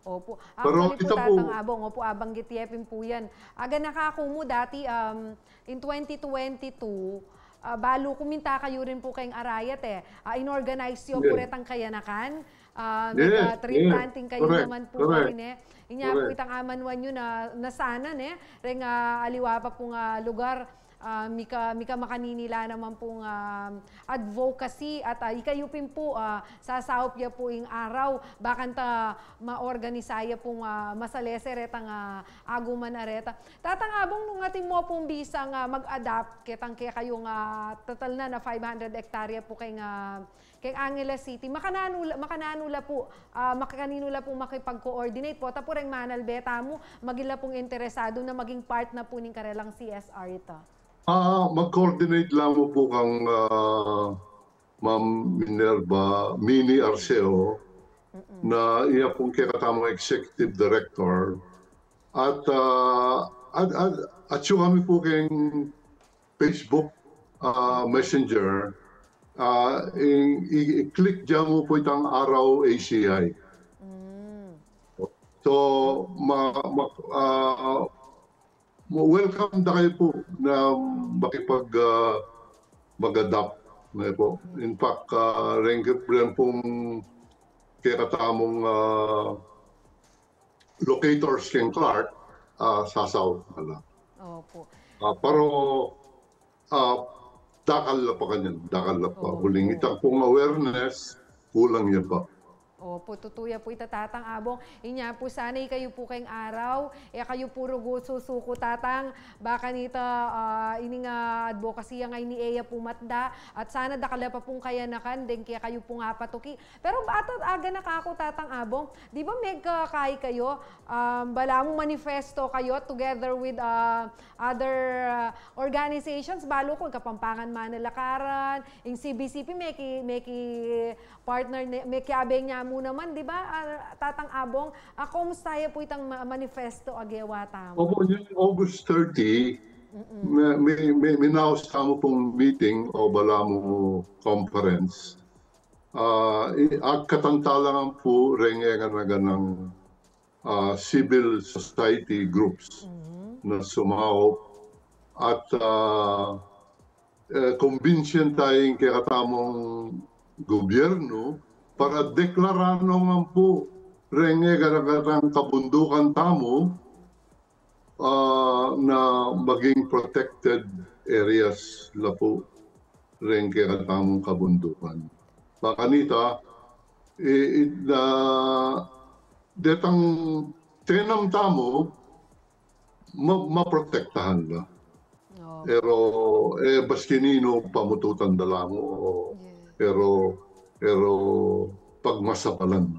Opu. Pero actually pu, ita pu, Tatang Abong, opu, abanggit ye pin pu yan. Aganaka ku mu dati, um, in twenty twenty-two, Ah, balu ku minta kayu rin pu keng Arayat e. Ah, inorganize yu pu retang kayanakan. Ah, mega trip planting kayu naman pu karin e. Inya pu itang amanuan yu na, na sana ne, reng, ah, aliwa pa pung, ah, lugar, ah, mika, mika makanini la naman pung, ah, advocacy at, ah, ikayu pin pu, ah, sasaup ya pu ing araw, bakanta maorganisa ya pung, ah, masalese retang, ah, aguman a reta. Tatang Abong, nung atin mu pung bisang, ah, mag-adapt ketang kekayung, ah, total na, na five hundred hektarya pu keng, ah, keng Angeles City. Makananu la, makananu la pu, ah, makaninu la pu makipag-coordinate pu, ta pu reng manalbe tamu, maging la pung interesadu na maging part na pu ning karelang C S R ita. Ah, mag-coordinate la mu pu kang, ah, Ma'am Minerva Mini Arceo, na iya pung kekatamung executive director. At, ah, at, at, at atyu kami pu keng Facebook, ah, Messenger, ah, i, i, i-click dyan mu pu itang Araw A C I. Mm. So, ma, ma, ah, mo, welcome da kayu pu na makipag, ah, mag-adapt, ne pu. In fact, ah, reng, reng pung kekatamung, ah, locators keng Clark, ah, sasaup na la. Opo. Ah, pero, ah, dakal la pa kanyan, dakal la pa. Opo. Uling ita pung awareness, kulang ya pa. Opo, tutu ya pu ita, Tatang Abong. Inya pu sana ikayu pu keng Araw, e kayu pu rugu susuku, Tatang, bakanita, ah, ining, ah, advocacy ya ngeni e ya pu matda, at sana dakal la pa pung kayanakan deng kekayu pung apatuki. Pero bata, aganaka ku, Tatang Abong, di ba mekakayi kayu, um, balamu manifesto kayu together with, ah, other, ah, organizations, balu ku, Kapampangan Manalakaran, ing C B C P, meki, meki partner ne, mekiabe ne mu naman, di ba, ah, Tatang Abong? Ah, kumusta ya pu itang ma-, manifesto a gewa tamu? Opo, yung August thirty, mi-, mi-, mi-, minaus tamu pung meeting o balamu conference. Ah, i-, agkatan ta la ngan pu reng e gana-ganang, ah, civil society groups na sumaup at, ah, eh, kumbinsian ta ing kekatamung gubyernu para deklara no ngan pu reng e gana-ganang kabundukan tamu, ah, na maging protected areas la pu reng kekatamung kabundukan. Bakanita, i, i, na, detang tenam tamu, ma-, maprotektahan la. Opo. Pero, eh, maski ninu, pamututan da la mu, o, pero, pero pagmasabalan.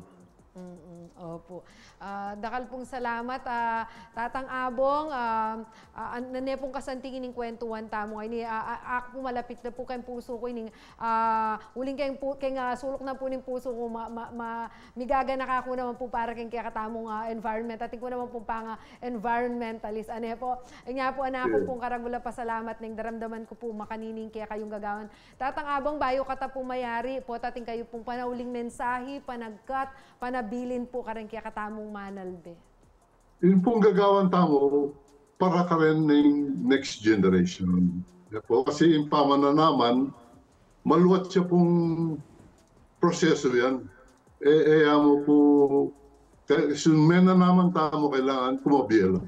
Mm-mm, opo. Ah, dakal pung salamat, ah, Tatang Abong, ah, ah, an-, nanu pung kasanting ining kwentuhan tamu ngeni, ah, ah, aku pu malapit na pu keng pusu ku ining, ah, uling keng pu-, keng, ah, suluk na pu ning pusu ku, ma-, ma-, ma-, migaganaka ku naman pu para keng kekatamung, ah, environment. Atin ku naman pung panga-, environmentalist. Ane pu, inya pu, anaku pung karagul a pasalamat neng daramdaman ku pu makanini ing kekayung gagawan. Tatang Abong, bayu kata pu mayari pu, atin kayu pung panauling mensahi, panagkat, panabilin pu kareng kekatamung manalbe. Ing pung gagawan tamu para karen ning next generation. Ya pu, kasi ing pamananaman, maluat ya pung prosesu yan. E, e ya mu pu, ka-, sun menanaman tamu kailangan kumabie la.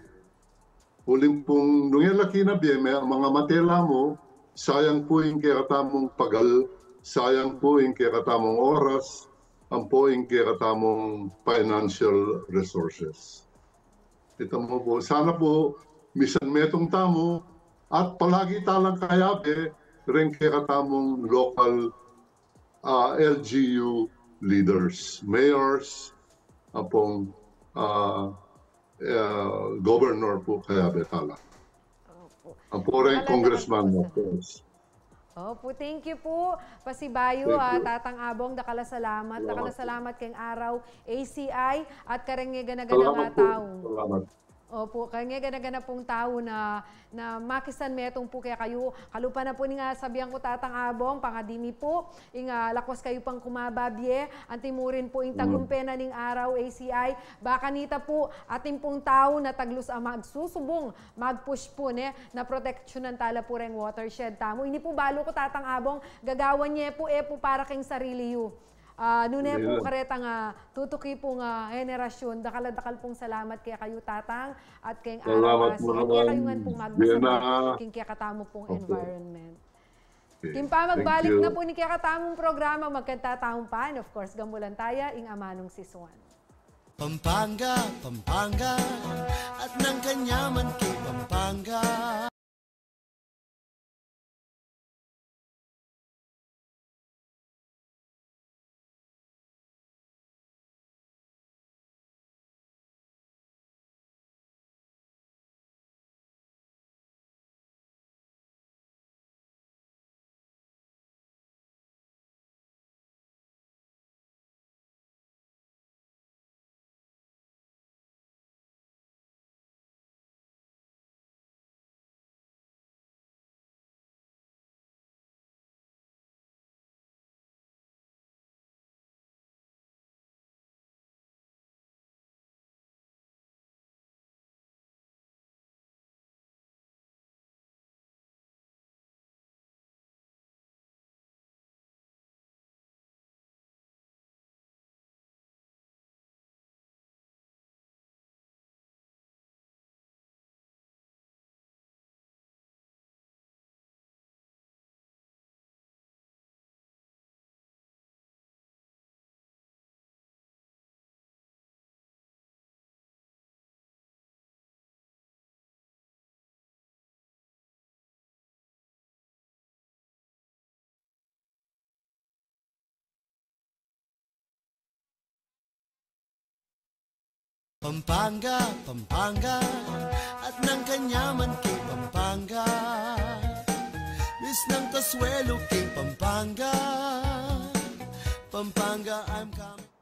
Uling pung nung e la kinabie, me-, mangamate la mu, sayang pu ing kekatamung pagal, sayang pu ing kekatamung oras, ampo ing kekatamung financial resources. Ita mu pu, sana pu, misan metung tamu, at palagi ta lang kayabe reng kekatamung local, ah, L G U leaders, mayors, ampong, ah, eh, governor pu, kayabe ta lang. Opo. Ampo reng congressman, of course. Opo, thank you pu. Pasibayu, ah, Tatang Abong, dakal a salamat. Dakal a salamat keng Araw A C I at kareng e gana-ganang tau. Salamat. Opo, kaya gana-gana pung tau na, na makisan metung pu kekayu. Kalupa na pu ning, ah, sabian ku, Tatang Abong, pangadi mi pu, ing, ah, lakwas kayu pang kumababie, anti murin pu ing tagumpe na ning araw, A C I. Baka nita pu, atin pung tau na taglus a magsusubung, mag-push pu, ne, na proteksyunan tala pu reng watershed tamu. Ini pu balu ku, Tatang Abong, gagawan ye pu, e pu para keng sarili yu. Ah, nune pu karetang, ah, tutuki pung, ah, henerasyun, dakal a dakal pung salamat kekayu, Tatang, at keng araw a kekayungan pung magmasamad king kekatamu pung environment. King pamagbalik na pu ning kekatamung programa, magkanta tamu pa, and of course, gamulan taya ing amanung sisuan. Pampanga, Pampanga, at nang kanyaman king Pampanga. Pampanga, Pampanga, at nang kanyaman king Pampanga. Misnang kasuelu king Pampanga. Pampanga, I'm coming.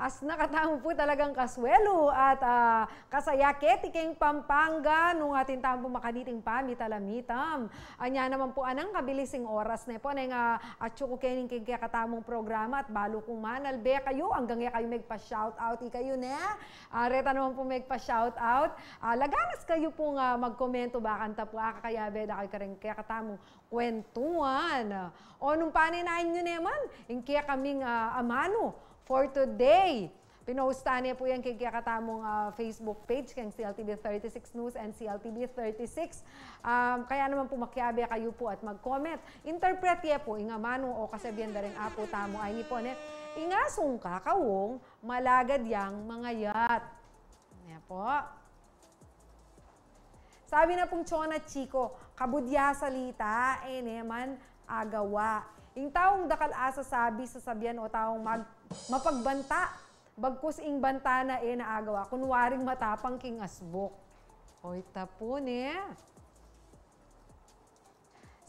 As na katamu pu talagang kasuelu at, ah, kasaya keti king Pampanga nung atin tamu pu makaniting pamitalamitam. Anya naman pu anang kabilis ing oras ne pu, neng, ah, atyu ku keni king kekatamung programa at balu kung manalbe kayu, anggang e kayu megpa-shout out ikayu ne. Ah, reta naman pu megpa-shout out. Ah, laganas kayu pung, ah, magkomento, bakanta pu akakayabe da kayu kareng kekatamung kwentuan. O nung paninayan yu naman ing kekaming, ah, amanu for today. Pinost ta ne pu yan king kekatamung, ah, Facebook page, keng C L T V thirty-six News and C L T V thirty-six. Um, kaya naman pu makiabe kayu pu at mag-comment. Interpret ye pu ing amanu o kasabian da reng apu tamu, a ini pu ne, ing asung kakaung, malagad yang mangayat. Ne pu. Sabi na pung Chona Chico, kabud ya salita, e ne man agawa. Ing taung dakal a sasabi, sasabian o taung mag-, mapagbanta, bagkus ing banta na e na agawa, kunwaring matapang king asbuk. Oy, tapu ne.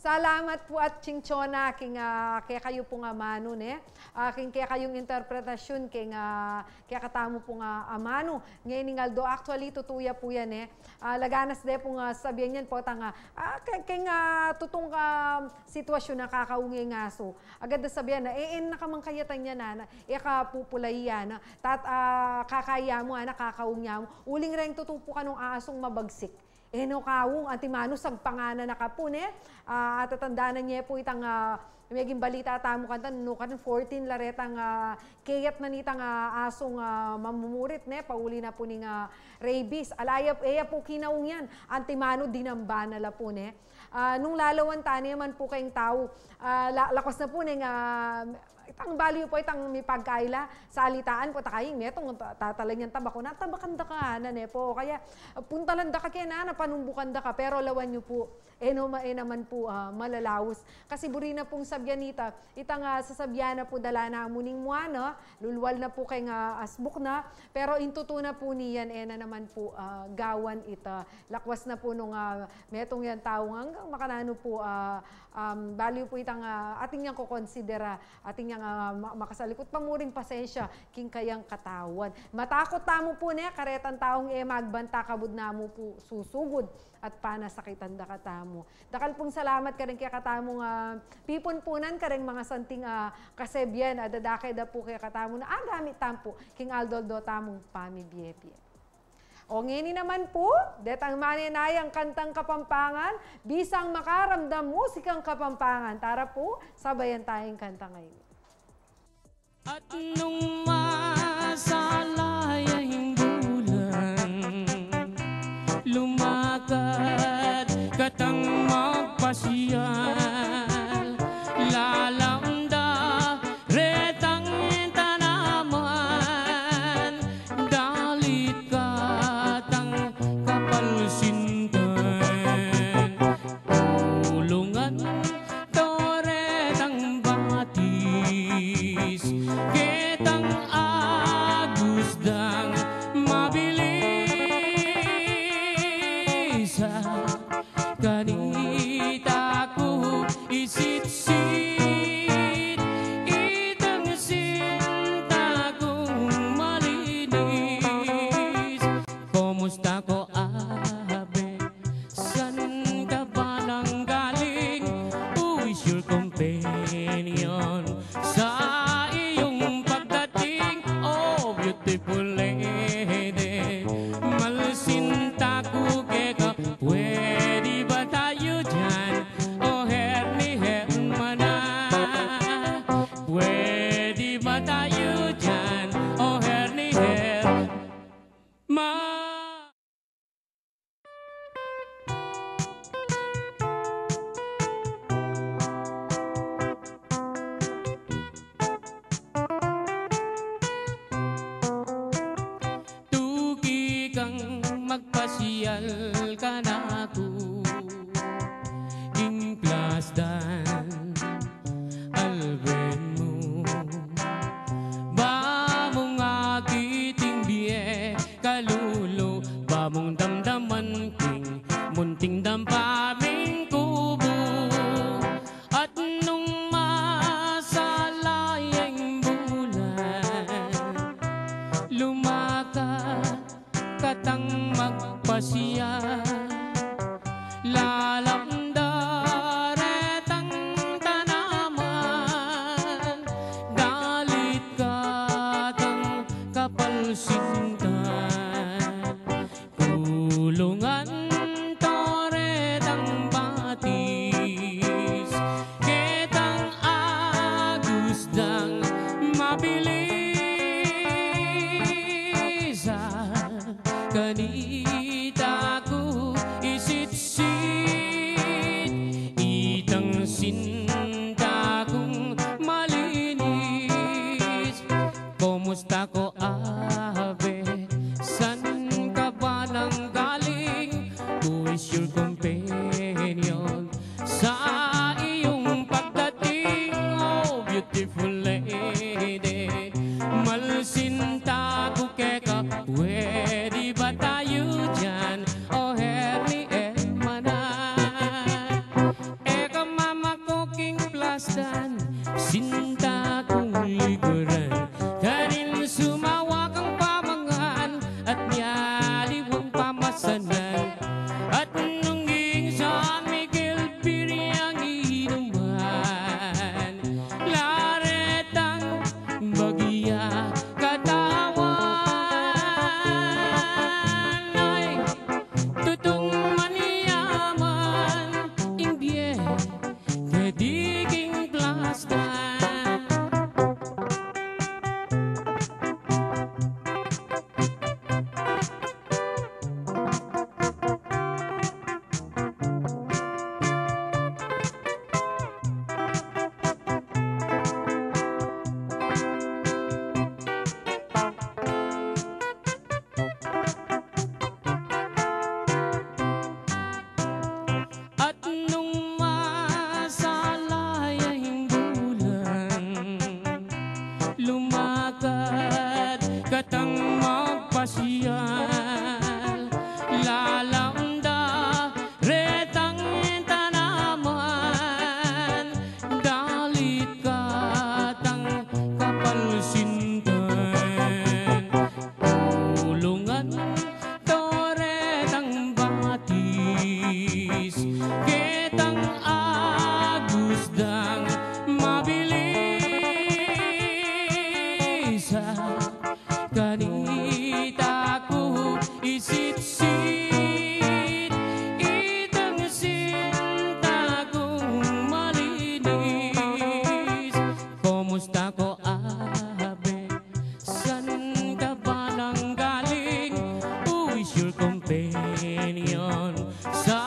Salamat pu at Ching Chona, king, ah, kekayu pung amanu, ne? Ah, king kekayung interpretasyun, king, ah, kekatamu pung, ah, amanu. Ngeni ning aldo, actually, tutu ya pu yan, ne? Ah, laganas de pung, ah, sabian yan, potang, ah, ah, ke-, king, ah, tutung, ah, sitwasyun na kakaung ing asu. Agad da sabian na, e, e na ka mang kayatan yan, ana, e ka pupulai, ana. Tat-, ah, kakaya mu, ana, kakaung ya mu. Uling reng tutu pu kanung asung mabagsik. E no kaung, antimanu sagpangan na na ka pu, ne? Ah, atatandanan ye pu itang, ah, meging balita tamu kanita, nung kan fourteen la retang, ah, keyat na nitang, ah, asung, ah, mamumurit, ne? Pauli na pu ning, ah, rabies. Ala ya, e ya pu kinaung yan. Antimanu dinamba na la pu, ne? Ah, nung lalawan ta ne man pu keng tau, ah, la-, lakwas na pu neng, ah, itang balu yu pu, itang mipagkaila, salitaan pu, ta kaying metung, ta-, tatala niyan tabaku na, tabakan da ka, ana ne pu, o kaya, ah, puntalan da ka keni, ana, panumbukan da ka, pero lawan yu pu, e no ma-, e naman pu, ah, malalaus. Kasi buri na pung sabian ita, itang, ah, sasabian na pu da la namu ning mua, no? Lulwal na pu keng, ah, asbuk na, pero ing tutu na pu niyan, e na naman pu, ah, gawan ita. Lakwas na pu nung, ah, metung yang tau anggang makananu pu, ah, Um, baliw pu itang, ah, atin yang kokonsidera, atin yang, ah, ma-, makasalikut pa mu ring pasensya king kayang katawan. Matakut tamu pu ne karetang taung e magbanta kabud na mu pu susugud at panasakitan da katamu. Dakal pung salamat kareng kekatamung, ah, pipunpunan kareng mangasanting, ah, kasebian a dadake da pu kekatamu na agamit tamu pu king aldo-aldo tamung pamibie-bie. O ngeni naman pu, detang manenayang kantang Kapampangan, bisang makaramdam musikang Kapampangan. Tara pu, sabayan tayang kanta ngeni. At nung masala ya ing bulan, lumakad katang magpasyal, lalamda retang tanaman, dalit katang kapalsintan, kulungan to retang batis, ketang agus dang mabilis. Kanita ku isitsit itang sinta kung malinis. Kumusta ko, Abe? San ka ba nang galing? Who is your companion? Sa iyong pagdating, oh beautiful lady, malsinta ku keka. Pwede ba tayo dyan, oh herni hermana? Pwede ba tayo dyan, oh herni hermana? Tuki kang magpasyal kanaku king plasdan, alben mu ba mung akit ing bie kalulu, ba mung damdaman king munting dampa ming kubu. At nung masala ya ing bulan, lumakad katang magpasyal, lalamda retang tanaman, dalit katang kapalsintan, kulungan to retang batis, ketang agus dang mabilis. Kanita ku isitsit itang sinta kung malinis. Kumusta ko, Abe? San ka ba nang galing? Who is your companion? Sa iyong pagdating, oh beautiful lady, malsinta ku keka. Pwede ba tayo dyan, oh herni hermana? E ka mamaku king plasdan, sinta kung liguran, karin sumawa kang pamangan at mialiwang pamasanan. At nung ing San Miguel biryang inuman, la retang bagya katawan, ay tutung manyaman ing bie keti king plasdan. At nung masala ya ing bulan, lumakad katang magpasyal, lalamda retang tanaman, Kanita ku isitsit itang sinta kung malinis. Kumusta ko, abe? San ka ba nang galing? Who is your companion? Sa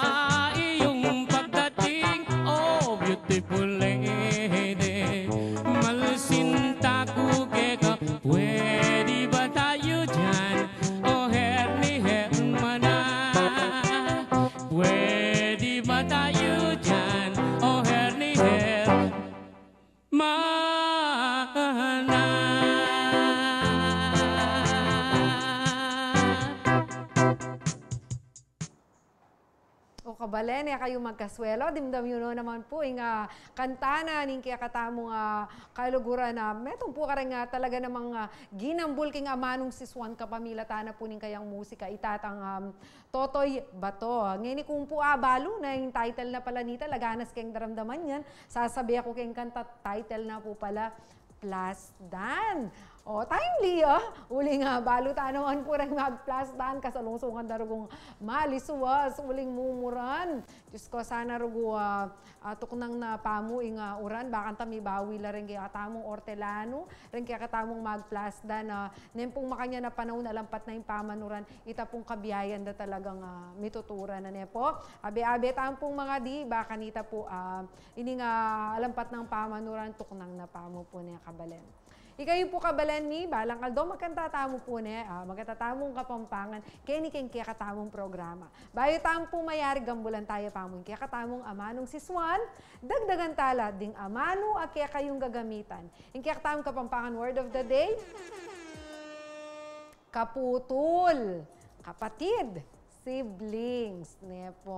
iyong pagdating, oh beautiful lady, malsinta ku keka. Pwede ba tayo dyan? O herni hermana, pwede ba tayo dyan? O herni hermana. O kabalen, e kayu magkasuelo, dimdam yu no naman pu ing, ah, kanta na ning kekatamung, ah, kaluguran na metung pu kareng, ah, talaga namang, ah, ginambul king amanung sisuan kapamilatan na pu ning kayang musika, i Tatang, um, Totoy Bato. Ngeni kung pu abalu na ing title na pala nita, laganas keng daramdaman yan, sasabi aku keng kanta, title na pu pala, Plasdan. O, timely, o. Uling, ah, balu ta naman pu reng magplasdan, kasalungsungan da rugung malisuwas, uling mumuran. Diyos ko, sana rugu, ah, ah, tuknang na pamu ing, ah, uran, bakanta mibawi la reng kekatamung ortelanu, reng kekatamung magplasdan, ah, neng pung makanyan a panaun alampat na ing pamanuran, ita pung kabiayan da talagang, ah, mituturan na ne pu. Abe-abe tamu pung mangadi, ba kanita pu, ah, ining, ah, alampat nang pamanuran tuknang na pamu pu ne kabalen. Ikayu pu kabalen mi, balang aldo magkanta tamu pu ne, ah, magkanta tamung Kapampangan, keni keng kekatamung programa. Bayu tamu pu mayari, gambulan taya pamu ing kekatamung amanung sisuan, dagdagan ta la ding amanu a kekayung gagamitan. Ing kekatamung Kapampangan word of the day, kaputul, kapatid, siblings, ne pu.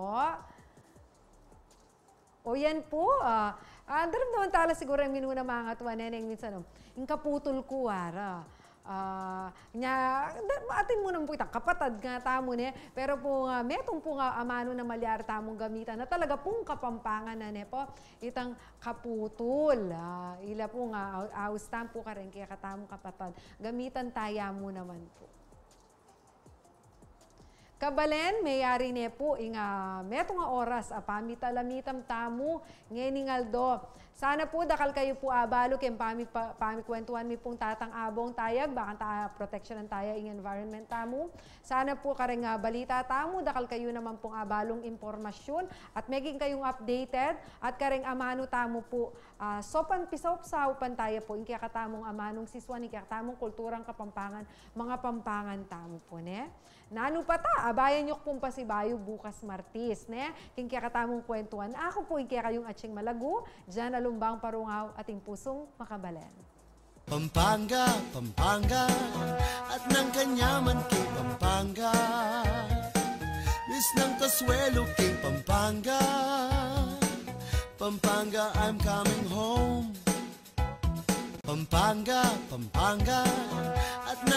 O yan pu, ah, ah, daramdaman ta la siguru ing minuna mangatua ne, neng minsan, o, ing kaputul ku, ara. Ah, nya, da-, atin mu naman pu itang kapatad nga tamu ne, pero pu nga, metung pu nga amanu na malyari tamung gamitan na talaga pung Kapampangan na ne pu, itang kaputul. Ah, ila pu nga, au-, aus tamu pu kareng kekatamung kapatad. Gamitan taya mu naman pu. Kabalen, meyari ne pu ing, ah, metung a oras a pamitalamitam tamu ngening aldo. Sana pu dakal kayu pu abalu keng pami-, pa-, pamikwentuan mi pung Tatang Abong Tayag, bakanta proteksyonan taya ing environment tamu. Sana pu kareng, ah, balita tamu, dakal kayu naman pung abalung impormasyun at meging kayung updated at kareng amanu tamu pu, ah, saupan, pisausaupan taya pu ing kekatamung amanung sisuan, ing kekatamung kulturang Kapampangan, mangapampangan tamu pu ne. Nanu pa ta, abayan yu ku pung pasibayu bukas Martis, ne? King kekatamung kwentuan, aku pu ing kekayung atsing malagu, Jan Alumbang Parungaw, ating pusung makabalen. Pampanga, Pampanga, at nang kanyaman king Pampanga. Miss ng kasuelo king Pampanga. Pampanga, I'm coming home. Pampanga, Pampanga,